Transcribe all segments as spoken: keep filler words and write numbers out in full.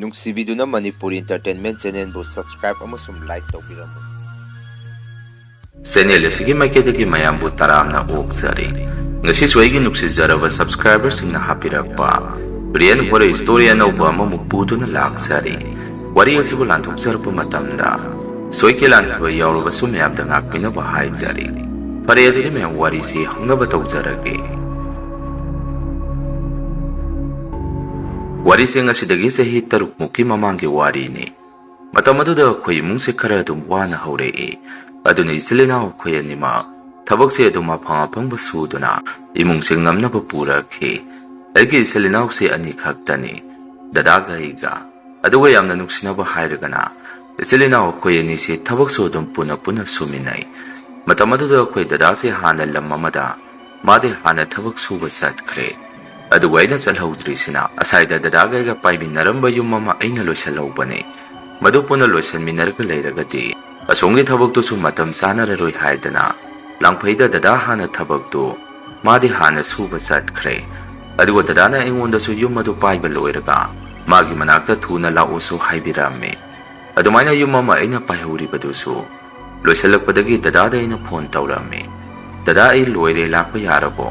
ꯅꯨꯡꯁꯤꯕꯤꯗꯨꯅ Manipuri Entertainment Channelꯕꯨ subscribe ꯑꯃꯁꯨꯡ like ꯇꯧꯕꯤꯔꯝꯃꯨ꯫ Channel ꯑꯁꯤꯒꯤ ꯃꯥꯏꯀꯩꯗꯒꯤ ꯃꯌꯥꯝꯕꯨ ꯇꯔꯥꯝꯅ ꯑꯣꯛꯆꯔꯤ꯫ ꯉꯁꯤꯁꯨ ꯑꯩꯒꯤ ꯅꯨꯡꯁꯤꯖꯔꯕ subscriberꯁꯤꯡꯅ ꯍꯥꯞꯄꯤꯔꯛꯄ Real Horror Story ꯑꯅꯧꯕ ꯑꯃꯃꯨꯛ ꯄꯨꯗꯨꯅ ꯂꯥꯛꯆꯔꯤ꯫ ꯋꯥꯔꯤ ꯑꯁꯤꯕꯨ ꯂꯥꯟꯊꯣꯛꯆꯔꯛꯄ ꯃꯇꯝꯗ ꯁꯣꯏꯈꯤ ꯂꯥꯟꯈꯤꯕ ꯌꯥꯎꯔꯕꯁꯨ ꯃꯌꯥꯝꯗ ꯉꯥꯛꯄꯤꯅꯕ ꯍꯥꯏꯖꯔꯤ꯫ ꯐꯔꯦ, ꯑꯗꯨꯗꯤ ꯃꯌꯥꯝ ꯋꯥꯔꯤꯁꯤ ꯍꯧꯅꯕ ꯇꯧꯖꯔꯒꯦ꯫ ꯋꯥꯔꯤꯁꯤꯡ ꯑꯁꯤꯗꯒꯤ ꯆꯍꯤ ꯇꯔꯨꯛ ꯃꯨꯛꯀꯤ ꯃꯃꯥꯡꯒꯤ ꯋꯥꯔꯤꯅꯤ꯫ ꯃꯇꯝ ꯑꯗꯨꯗ ꯑꯩꯈꯣꯏ ꯏꯃꯨꯡꯁꯦ ꯈꯔ ꯑꯗꯨꯝ ꯋꯥꯅ ꯍꯧꯔꯛꯏ꯫ ꯑꯗꯨꯅ ꯏꯆꯤꯜ ꯏꯅꯥꯎ ꯑꯩꯈꯣꯏ ꯑꯅꯤꯃꯛ ꯊꯕꯛꯁꯦ ꯑꯗꯨꯝ ꯑꯐꯪ ꯑꯐꯪꯕ ꯁꯨꯗꯨꯅ ꯏꯃꯨꯡꯁꯦ ꯉꯝꯅꯕ ꯄꯨꯔꯛꯈꯤ꯫ ꯑꯩꯒꯤ ꯏꯆꯤꯜ ꯏꯅꯥꯎꯁꯦ ꯑꯅꯤ ꯈꯛꯇꯅꯤ, ꯗꯗꯥꯒ ꯑꯩꯒ꯫ ꯑꯗꯨꯒ ꯌꯥꯝꯅ ꯅꯨꯡꯁꯤꯅꯕ ꯍꯥꯏꯔꯒꯅ ꯏꯆꯤꯜ ꯏꯅꯥꯎ ꯑꯩꯈꯣꯏ ꯑꯅꯤꯁꯦ ꯊꯕꯛꯁꯨ ꯑꯗꯨꯝ ꯄꯨꯟꯅ ꯄꯨꯟꯅ ꯁꯨꯃꯤꯟꯅꯩ꯫ ꯃꯇꯝ ꯑꯗꯨꯗ ꯑꯩꯈꯣꯏ ꯗꯗꯥꯁꯦ ꯍꯥꯟꯅ ꯂꯝ ꯑꯃꯗ ꯃꯥꯗꯤ ꯍꯥꯟꯅ ꯊꯕꯛ ꯁꯨꯕ ꯆꯠꯈ꯭ꯔꯦ꯫ ꯑꯗꯨꯒ ꯑꯩꯅ ꯆꯠꯍꯧꯗ꯭ꯔꯤꯁꯤꯅ ꯑꯁꯥꯏꯗ ꯗꯗꯥꯒ ꯑꯩꯒ ꯄꯥꯏꯃꯤꯟꯅꯔꯝꯕ ꯌꯨꯝ ꯑꯃ ꯑꯩꯅ ꯂꯣꯏꯁꯤꯜꯍꯧꯕꯅꯦ꯫ ꯃꯗꯨ ꯄꯨꯟꯅ ꯂꯣꯏꯁꯤꯟꯃꯤꯟꯅꯔꯒ ꯂꯩꯔꯒꯗꯤ ꯑꯁꯣꯝꯒꯤ ꯊꯕꯛꯇꯨꯁꯨ ꯃꯇꯝ ꯆꯥꯅꯔꯔꯣꯏ ꯍꯥꯏꯗꯅ ꯂꯥꯡꯐꯩꯗ ꯗꯗꯥ ꯍꯥꯟꯅ ꯊꯕꯛꯇꯨ ꯃꯥꯗꯤ ꯍꯥꯟꯅ ꯁꯨꯕ ꯆꯠꯈ꯭ꯔꯦ꯫ ꯑꯗꯨꯒ ꯗꯗꯥꯅ ꯑꯩꯉꯣꯟꯗꯁꯨ ꯌꯨꯝ ꯑꯗꯨ ꯄꯥꯏꯕ ꯂꯣꯏꯔꯒ ꯃꯥꯒꯤ ꯃꯅꯥꯛꯇ ꯊꯨꯅ ꯂꯥꯛꯎꯁꯨ ꯍꯥꯏꯕꯤꯔꯝꯃꯤ꯫ ꯑꯗꯨꯃꯥꯏꯅ ꯌꯨꯝ ꯑꯃ ꯑꯩꯅ ꯄꯥꯏꯍꯧꯔꯤꯕꯗꯨꯁꯨ ꯂꯣꯏꯁꯤꯜꯂꯛꯄꯗꯒꯤ ꯗꯗꯥꯗ ꯑꯩꯅ ꯐꯣꯟ ꯇꯧꯔꯝꯃꯤ꯫ "ꯗꯗꯥ, ꯑꯩ ꯂꯣꯏꯔꯦ, ꯂꯥꯛꯄ ꯌꯥꯔꯕꯣ?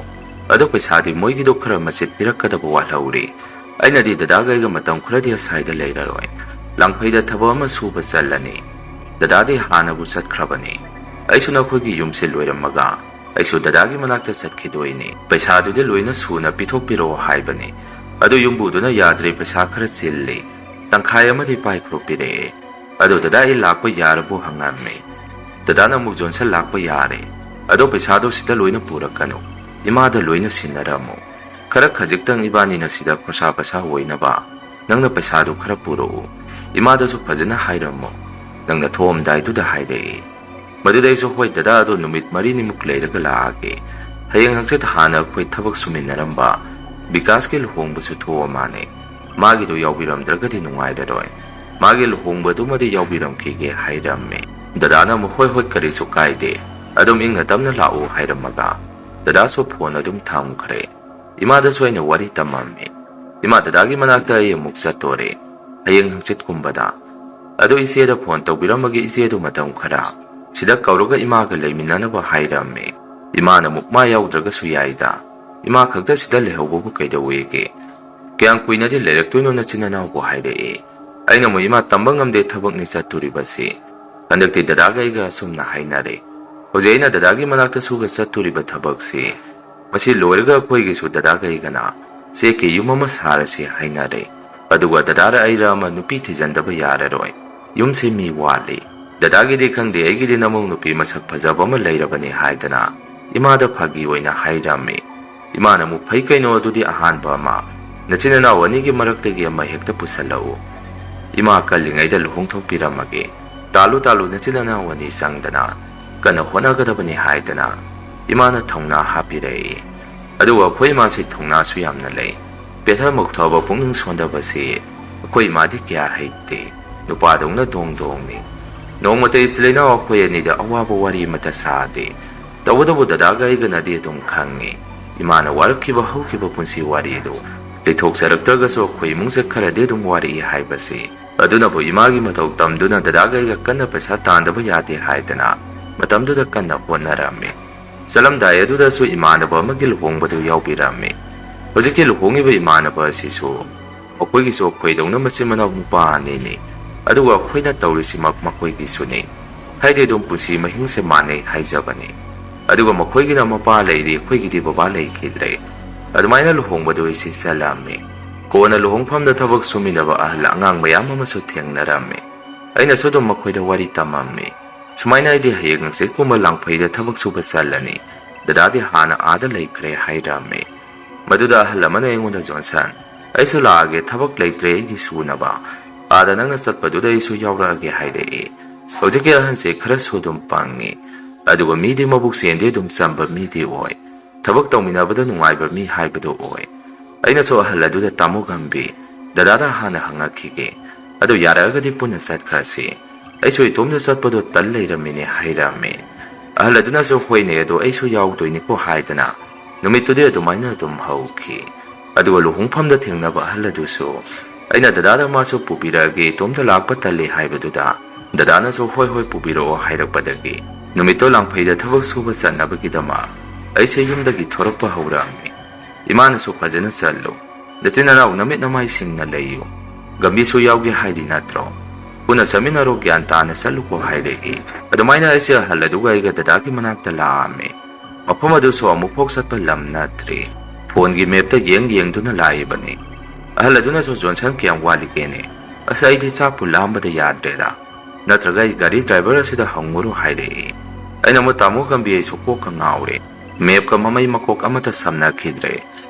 ꯑꯗꯣ ꯄꯩꯁꯥꯗꯤ ꯃꯣꯏꯒꯤꯗꯣ ꯈꯔ ꯃꯆꯤꯠ ꯄꯤꯔꯛꯀꯗꯕ ꯋꯥꯠꯍꯧꯔꯤ꯫ ꯑꯩꯅꯗꯤ ꯗꯗꯥꯒ ꯑꯩꯒ ꯃꯇꯝ ꯈꯔꯗꯤ ꯑꯁꯥꯏꯗ ꯂꯩꯔꯔꯣꯏ꯫ ꯂꯥꯡꯐꯩꯗ ꯊꯕꯛ ꯑꯃ ꯁꯨꯕ ꯆꯠꯂꯅꯤ꯫ ꯗꯗꯥꯗꯤ ꯍꯥꯟꯅꯕꯨ ꯆꯠꯈ꯭ꯔꯕꯅꯤ꯫ ꯑꯩꯁꯨ ꯅꯈꯣꯏꯒꯤ ꯌꯨꯝꯁꯦ ꯂꯣꯏꯔꯝꯃꯒ ꯑꯩꯁꯨ ꯗꯗꯥꯒꯤ ꯃꯅꯥꯛꯇ ꯆꯠꯈꯤꯗꯣꯏꯅꯤ꯫ ꯄꯩꯁꯥꯗꯨꯗꯤ ꯂꯣꯏꯅ ꯁꯨꯅ ꯄꯤꯊꯣꯛꯄꯤꯔꯛꯑꯣ" ꯍꯥꯏꯕꯅꯤ꯫ ꯑꯗꯨ ꯌꯨꯝꯕꯨꯗꯨꯅ "ꯌꯥꯗ꯭ꯔꯦ, ꯄꯩꯁꯥ ꯈꯔ ꯆꯤꯜꯂꯤ, ꯇꯪꯈꯥꯏ ꯑꯃꯗꯤ ꯄꯥꯏꯈ꯭ꯔꯣ" ꯄꯤꯔꯛꯑꯦ꯫ "ꯑꯗꯣ ꯗꯗꯥ, ꯑꯩ ꯂꯥꯛꯄ ꯌꯥꯔꯕꯣ?" ꯍꯪꯉꯝꯃꯤ꯫ ꯗꯗꯥꯅ ꯑꯃꯨꯛ, "ꯖꯣꯟꯁꯟ, ꯂꯥꯛꯄ ꯌꯥꯔꯦ꯫ ꯑꯗꯣ ꯄꯩꯁꯥꯗꯣ ꯁꯤꯗ ꯂꯣꯏꯅ ꯄꯨꯔꯛꯀꯅꯨ꯫ ꯏꯃꯥꯗ ꯂꯣꯏꯅ ꯁꯤꯟꯅꯔꯝꯃꯨ꯫ ꯈꯔ ꯈꯖꯤꯛꯇꯪ ꯏꯕꯥꯅꯤꯅ ꯁꯤꯗ ꯈꯣꯔꯁꯥ ꯄꯁꯥ ꯑꯣꯏꯅꯕ ꯅꯪꯅ ꯄꯩꯁꯥꯗꯨ ꯈꯔ ꯄꯨꯔꯛꯎ꯫ ꯏꯃꯥꯗꯁꯨ ꯐꯖꯅ ꯍꯥꯏꯔꯝꯃꯨ" ꯅꯪꯅ ꯊꯣꯛꯑꯝꯗꯥꯏꯗꯨꯗ ꯍꯥꯏꯔꯛꯏ꯫ ꯃꯗꯨꯗ ꯑꯩꯁꯨ, "ꯍꯣꯏ ꯗꯗꯥ, ꯑꯗꯣ ꯅꯨꯃꯤꯠ ꯃꯔꯤꯅꯤꯃꯨꯛ ꯂꯩꯔꯒ ꯂꯥꯛꯑꯒꯦ꯫ ꯍꯌꯦꯡ ꯍꯪꯆꯤꯠ ꯍꯥꯟꯅ ꯑꯩꯈꯣꯏ ꯊꯕꯛ ꯁꯨꯃꯤꯟꯅꯔꯝꯕ ꯕꯤꯀꯥꯁꯀꯤ ꯂꯨꯍꯣꯡꯕꯁꯨ ꯊꯣꯛꯑ ꯃꯥꯅꯦ꯫ ꯃꯥꯒꯤꯗꯣ ꯌꯥꯎꯕꯤꯔꯝꯗ꯭ꯔꯒꯗꯤ ꯅꯨꯡꯉꯥꯏꯔꯔꯣꯏ꯫ ꯃꯥꯒꯤ ꯂꯨꯍꯣꯡꯕꯗꯨꯃꯗꯤ ꯌꯥꯎꯕꯤꯔꯝꯈꯤꯒꯦ" ꯍꯥꯏꯔꯝꯃꯤ꯫ ꯗꯗꯥꯅ ꯑꯃꯨꯛ, "ꯍꯣꯏ ꯍꯣꯏ, ꯀꯔꯤꯁꯨ ꯀꯥꯏꯗꯦ, ꯑꯗꯨꯝ ꯏꯪꯅ ꯇꯞꯅ ꯂꯥꯛꯎ" ꯍꯥꯏꯔꯝꯃꯒ ꯗꯗꯥꯁꯨ ꯐꯣꯟ ꯑꯗꯨꯝ ꯊꯝꯈ꯭ꯔꯦ꯫ ꯏꯃꯥꯗꯁꯨ ꯑꯩꯅ ꯋꯥꯔꯤ ꯇꯝꯃꯝꯃꯤ꯫ "ꯏꯃꯥ, ꯗꯗꯥꯒꯤ ꯃꯅꯥꯛꯇ ꯑꯩ ꯑꯃꯨꯛ ꯆꯠꯇꯣꯔꯦ꯫ ꯍꯌꯦꯡ ꯍꯪꯆꯤꯠꯀꯨꯝꯕꯗ꯫ ꯑꯗꯣ ꯏꯆꯦꯗ ꯐꯣꯟ ꯇꯧꯕꯤꯔꯝꯃꯒꯦ, ꯏꯆꯦꯗꯨ ꯃꯇꯝ ꯈꯔ ꯁꯤꯗ ꯀꯧꯔꯒ ꯏꯃꯥꯒ ꯂꯩꯃꯤꯟꯅꯅꯕ ꯍꯥꯏꯔꯝꯃꯤ꯫ ꯏꯃꯥꯅ ꯑꯃꯨꯛ ꯃꯥ ꯌꯥꯎꯗ꯭ꯔꯒꯁꯨ ꯌꯥꯏꯗ, ꯏꯃꯥ ꯈꯛꯇ ꯁꯤꯗ ꯂꯩꯍꯧꯕꯕꯨ ꯀꯩꯗꯧꯋꯦꯒꯦ? ꯀꯌꯥꯝ ꯀꯨꯏꯅꯗꯤ ꯂꯩꯔꯛꯇꯣꯏꯅꯣ ꯅꯆꯤꯟ ꯅꯅꯥꯎꯕꯨ ꯍꯥꯏꯔꯛꯏ꯫ ꯑꯩꯅ ꯑꯃꯨꯛ ꯏꯃꯥ ꯇꯝꯕ ꯉꯝꯗꯦ ꯊꯕꯛꯅꯤ ꯆꯠꯇꯣꯔꯤꯕꯁꯤ꯫ ꯍꯟꯗꯛꯇꯤ ꯗꯗꯥꯒ ꯑꯩꯒ ꯑꯁꯨꯝꯅ ꯍꯥꯏꯅꯔꯦ꯫ ꯍꯧꯖꯤꯛ ꯑꯩꯅ ꯗꯗꯥꯒꯤ ꯃꯅꯥꯛꯇ ꯁꯨꯕ ꯆꯠꯇꯣꯔꯤꯕ ꯊꯕꯛꯁꯤ, ꯃꯁꯤ ꯂꯣꯏꯔꯒ ꯑꯩꯈꯣꯏꯒꯤꯁꯨ ꯗꯗꯥꯒ ꯑꯩꯒꯅ ꯆꯦꯛꯀꯤ ꯌꯨꯝ ꯑꯃ ꯁꯥꯔꯁꯤ ꯍꯥꯏꯅꯔꯦ꯫ ꯑꯗꯨꯒ ꯗꯗꯥꯔ ꯑꯩꯔ ꯑꯃ ꯅꯨꯄꯤ ꯊꯤꯖꯤꯟꯗꯕ ꯌꯥꯔꯔꯣꯏ꯫ ꯌꯨꯝꯁꯤ ꯃꯤ ꯋꯥꯠꯂꯤ꯫ ꯗꯗꯥꯒꯤꯗꯤ ꯈꯪꯗꯦ, ꯑꯩꯒꯤꯗꯤ ꯅꯃꯧ ꯅꯨꯄꯤ ꯃꯁꯛ ꯐꯖꯕ ꯑꯃ ꯂꯩꯔꯕꯅꯤ ꯍꯥꯏꯗꯅ ꯏꯃꯥꯗ ꯐꯥꯒꯤ ꯑꯣꯏꯅ ꯍꯥꯏꯔꯝꯃꯤ꯫ ꯏꯃꯥꯅ ꯑꯃꯨꯛ, "ꯐꯩ ꯀꯩꯅꯣ, ꯑꯗꯨꯗꯤ ꯑꯍꯥꯟꯕ ꯑꯃ ꯅꯆꯤꯟ ꯅꯅꯥꯎ ꯑꯅꯤꯒꯤ ꯃꯔꯛꯇꯒꯤ ꯑꯃ ꯍꯦꯛꯇ ꯄꯨꯁꯜꯂꯛꯎ꯫ ꯏꯃꯥ ꯀꯜꯂꯤꯉꯩꯗ ꯂꯨꯍꯣꯡꯊꯣꯛꯄꯤꯔꯝꯃꯒꯦ꯫ ꯇꯥꯜꯂꯨ ꯇꯥꯜꯂꯨ, ꯅꯆꯤꯟ ꯅꯅꯥꯎ ꯑꯅꯤ ꯆꯪꯗꯅ ꯀꯟꯅ ꯍꯣꯠꯅꯒꯗꯕꯅꯤ" ꯍꯥꯏꯗꯅ ꯏꯃꯥꯅ ꯊꯧꯅꯥ ꯍꯥꯞꯄꯤꯔꯛꯏ꯫ ꯑꯗꯨꯒ ꯑꯩꯈꯣꯏ ꯏꯃꯥꯁꯤ ꯊꯧꯅꯥꯁꯨ ꯌꯥꯝꯅ ꯂꯩ꯫ ꯄꯦꯊ ꯃꯧꯊꯕ ꯄꯨꯛꯅꯤꯡ ꯁꯣꯟꯊꯕꯁꯤ ꯑꯩꯈꯣꯏ ꯏꯃꯥꯗꯤ ꯀꯌꯥ ꯍꯩꯇꯦ꯫ ꯅꯨꯄꯥꯗꯧꯅ ꯗꯣꯡ ꯗꯣꯡꯅꯤ꯫ ꯅꯣꯡꯃꯇ ꯏꯆꯤꯜ ꯏꯅꯥꯎ ꯑꯩꯈꯣꯏ ꯑꯅꯤꯗ ꯑꯋꯥꯕ ꯋꯥꯔꯤ ꯑꯃꯠꯇ ꯁꯥꯗꯦ꯫ ꯇꯧꯕꯇꯕꯨ ꯗꯗꯥꯒ ꯑꯩꯒꯅꯗꯤ ꯑꯗꯨꯝ ꯈꯪꯉꯤ꯫ ꯏꯃꯥꯅ ꯋꯥꯔꯛꯈꯤꯕ ꯍꯧꯈꯤꯕ ꯄꯨꯟꯁꯤ ꯋꯥꯔꯤꯗꯨ ꯂꯩꯊꯣꯛꯆꯔꯛꯇ꯭ꯔꯒꯁꯨ ꯑꯩꯈꯣꯏ ꯏꯃꯨꯡꯁꯦ ꯈꯔꯗꯤ ꯑꯗꯨꯝ ꯋꯥꯔꯛꯏ ꯍꯥꯏꯕꯁꯤ꯫ ꯑꯗꯨꯅꯕꯨ ꯏꯃꯥꯒꯤ ꯃꯇꯧ ꯇꯝꯗꯨꯅ ꯗꯗꯥꯒ ꯑꯩꯒ ꯀꯟꯅ ꯄꯩꯁꯥ ꯇꯥꯟꯗꯕ ꯌꯥꯗꯦ ꯍꯥꯏꯗꯅ ꯃꯇꯝꯗꯨꯗ ꯀꯟꯅ ꯍꯣꯠꯅꯔꯝꯃꯤ꯫ ꯆꯠꯂꯝꯗꯥꯏ ꯑꯗꯨꯗꯁꯨ ꯏꯃꯥꯟꯅꯕ ꯑꯃꯒꯤ ꯂꯨꯍꯣꯡꯕꯗꯨ ꯌꯥꯎꯕꯤꯔꯝꯃꯤ꯫ ꯍꯧꯖꯤꯛꯀꯤ ꯂꯨꯍꯣꯡꯉꯤꯕ ꯏꯃꯥꯟꯅꯕ ꯑꯁꯤꯁꯨ ꯑꯩꯈꯣꯏꯒꯤꯁꯨ ꯑꯩꯈꯣꯏꯗꯧꯅ ꯃꯆꯤꯟ ꯃꯅꯥꯎ ꯅꯨꯄꯥ ꯑꯅꯤꯅꯤ꯫ ꯑꯗꯨꯒ ꯑꯩꯈꯣꯏꯅ ꯇꯧꯔꯤꯁꯤꯃꯛ ꯃꯈꯣꯏꯒꯤꯁꯨꯅꯤ꯫ ꯍꯥꯏꯗꯤ ꯑꯗꯨꯝ ꯄꯨꯟꯁꯤ ꯃꯍꯤꯡꯁꯦ ꯃꯥꯟꯅꯩ ꯍꯥꯏꯖꯕꯅꯤ꯫ ꯑꯗꯨꯒ ꯃꯈꯣꯏꯒꯤꯅ ꯃꯄꯥ ꯂꯩꯔꯤ, ꯑꯩꯈꯣꯏꯒꯤꯗꯤ ꯕꯕꯥ ꯂꯩꯈꯤꯗ꯭ꯔꯦ꯫ ꯑꯗꯨꯃꯥꯏꯅ ꯂꯨꯍꯣꯡꯕꯗꯨ ꯑꯩꯁꯤ ꯆꯠꯂꯝꯃꯤ꯫ ꯀꯣꯟꯅ ꯂꯨꯍꯣꯡꯐꯝꯗ ꯊꯕꯛ ꯁꯨꯃꯤꯟꯅꯕ ꯑꯍꯜ ꯑꯉꯥꯡ ꯃꯌꯥꯝ ꯑꯃꯁꯨ ꯊꯦꯡꯅꯔꯝꯃꯤ꯫ ꯑꯩꯅꯁꯨ ꯑꯗꯨꯝ ꯃꯈꯣꯏꯗ ꯋꯥꯔꯤ ꯇꯝꯃꯝꯃꯤ꯫ ꯁꯨꯃꯥꯏꯅ ꯑꯩꯗꯤ ꯍꯌꯦꯡ ꯍꯪꯆꯤꯠꯀꯨꯝꯕ ꯂꯥꯡꯐꯩꯗ ꯊꯕꯛ ꯁꯨꯕ ꯆꯠꯂꯅꯤ꯫ ꯗꯗꯥꯗꯤ ꯍꯥꯟꯅ ꯑꯥꯗ ꯂꯩꯈ꯭ꯔꯦ ꯍꯥꯏꯔꯝꯃꯤ꯫ ꯃꯗꯨꯗ ꯑꯍꯜ ꯑꯃꯅ ꯑꯩꯉꯣꯟꯗ, "ꯖꯣꯟꯁꯟ, ꯑꯩꯁꯨ ꯂꯥꯛꯑꯒꯦ, ꯊꯕꯛ ꯂꯩꯇ꯭ꯔꯦ ꯑꯩꯒꯤ ꯁꯨꯅꯕ꯫ ꯑꯥꯗ ꯅꯪꯅ ꯆꯠꯄꯗꯨꯗ ꯑꯩꯁꯨ ꯌꯥꯎꯔꯛꯑꯒꯦ" ꯍꯥꯏꯔꯛꯏ꯫ ꯍꯧꯖꯤꯛꯀꯤ ꯑꯍꯟꯁꯦ ꯈꯔꯁꯨ ꯑꯗꯨꯝ ꯄꯪꯉꯤ꯫ ꯑꯗꯨꯒ ꯃꯤꯗꯤ ꯃꯕꯨꯛ ꯆꯦꯟꯗꯤ ꯑꯗꯨꯝ ꯆꯝꯕ ꯃꯤꯗꯤ ꯑꯣꯏ꯫ ꯊꯕꯛ ꯇꯧꯃꯤꯟꯅꯕꯗ ꯅꯨꯡꯉꯥꯏꯕ ꯃꯤ ꯍꯥꯏꯕꯗꯨ ꯑꯣꯏ꯫ ꯑꯩꯅꯁꯨ ꯑꯍꯜ ꯑꯗꯨꯗ, "ꯇꯥꯃꯣ ꯒꯝꯚꯤꯔ, ꯗꯗꯥꯗ ꯍꯥꯟꯅ ꯍꯪꯉꯛꯈꯤꯒꯦ꯫ ꯑꯗꯨ ꯌꯥꯔꯛꯑꯒꯗꯤ ꯄꯨꯟꯅ ꯆꯠꯈ꯭ꯔꯁꯤ꯫ ꯑꯩꯁꯨ ꯏꯇꯣꯝꯗ ꯆꯠꯄꯗꯣ ꯇꯜ ꯂꯩꯔꯝꯃꯤꯅꯦ" ꯍꯥꯏꯔꯝꯃꯤ꯫ ꯑꯍꯜ ꯑꯗꯨꯅꯁꯨ, "ꯍꯣꯏꯅꯦ, ꯑꯗꯣ ꯑꯩꯁꯨ ꯌꯥꯎꯗꯣꯏꯅꯤꯀꯣ" ꯍꯥꯏꯗꯅ ꯅꯨꯃꯤꯠꯇꯨꯗꯤ ꯑꯗꯨꯃꯥꯏꯅ ꯑꯗꯨꯝ ꯍꯧꯈꯤ꯫ ꯑꯗꯨꯒ ꯂꯨꯍꯣꯡꯐꯝꯗ ꯊꯦꯡꯅꯕ ꯑꯍꯜ ꯑꯗꯨꯁꯨ ꯑꯩ ꯑꯩꯅ ꯗꯗꯥꯗ ꯃꯥꯁꯨ ꯄꯨꯕꯤꯔꯛꯑꯒꯦ, ꯏꯇꯣꯝꯇ ꯂꯥꯛꯄ ꯇꯜꯂꯦ ꯍꯥꯏꯕꯗꯨꯗ ꯗꯗꯥꯅꯁꯨ ꯍꯣꯏ ꯍꯣꯏ ꯄꯨꯕꯤꯔꯛꯑꯣ ꯍꯥꯏꯔꯛꯄꯗꯒꯤ ꯅꯨꯃꯤꯠꯇꯣ ꯂꯥꯡꯐꯩꯗ ꯊꯕꯛ ꯁꯨꯕ ꯆꯠꯅꯕꯒꯤꯗꯃꯛ ꯑꯩꯁꯦ ꯌꯨꯝꯗꯒꯤ ꯊꯣꯔꯛꯄ ꯍꯧꯔꯛꯑꯝꯃꯤ꯫ ꯏꯃꯥꯅꯁꯨ ꯐꯖꯅ ꯆꯠꯂꯨ, ꯅꯆꯤꯟ ꯅꯅꯥꯎ ꯅꯃꯤꯠ ꯅꯃꯥꯏ ꯁꯤꯡꯅ ꯂꯩꯌꯨ, ꯒꯝꯕꯤꯁꯨ ꯌꯥꯎꯒꯦ ꯍꯥꯏꯔꯤ ꯅꯠꯇ꯭ꯔꯣ? ꯄꯨꯟꯅ ꯆꯠꯃꯤꯟꯅꯔꯣ, ꯒ꯭ꯌꯥꯟ ꯇꯥꯅ ꯆꯠꯂꯨꯀꯣ ꯍꯥꯏꯔꯛꯏ꯫ ꯑꯗꯨꯃꯥꯏꯅ ꯑꯩꯁꯦ ꯑꯍꯜ ꯑꯗꯨꯒ ꯑꯩꯒ ꯗꯗꯥꯒꯤ ꯃꯅꯥꯛꯇ ꯂꯥꯛꯑꯝꯃꯤ꯫ ꯃꯐꯝ ꯑꯗꯨꯁꯨ ꯑꯃꯨꯛꯐꯥꯎ ꯆꯠꯄ ꯂꯝ ꯅꯠꯇ꯭ꯔꯤ꯫ ꯐꯣꯟꯒꯤ ꯃꯦꯞꯇ ꯌꯦꯡ ꯌꯦꯡꯗꯨꯅ ꯂꯥꯛꯏꯕꯅꯤ꯫ ꯑꯍꯜ ꯑꯗꯨꯅꯁꯨ ꯖꯣꯟꯁꯟ ꯀꯌꯥꯝ ꯋꯥꯠꯂꯤꯒꯦꯅꯦ? ꯑꯁ ꯑꯩꯗꯤ ꯆꯥꯛꯄꯨ ꯂꯥꯝꯕꯗ ꯌꯥꯗ꯭ꯔꯦꯗ꯫ ꯅꯠꯇ꯭ꯔꯒ ꯑꯩ ꯒꯥꯔꯤ ꯗ꯭ꯔꯥꯏꯚꯔ ꯑꯁꯤꯗ ꯍꯪꯉꯨꯔꯣ ꯍꯥꯏꯔꯛꯏ꯫ ꯑꯩꯅ ꯑꯃꯨꯛ ꯇꯥꯃꯣ ꯒꯝꯕꯤ ꯑꯩꯁꯨ ꯀꯣꯛꯀ ꯉꯥꯎꯔꯦ꯫ ꯃꯦꯞꯀ ꯃꯃꯩ ꯃꯀꯣꯛ ꯑꯃꯠꯇ ꯁꯝꯅꯈꯤꯗ꯭ꯔꯦ꯫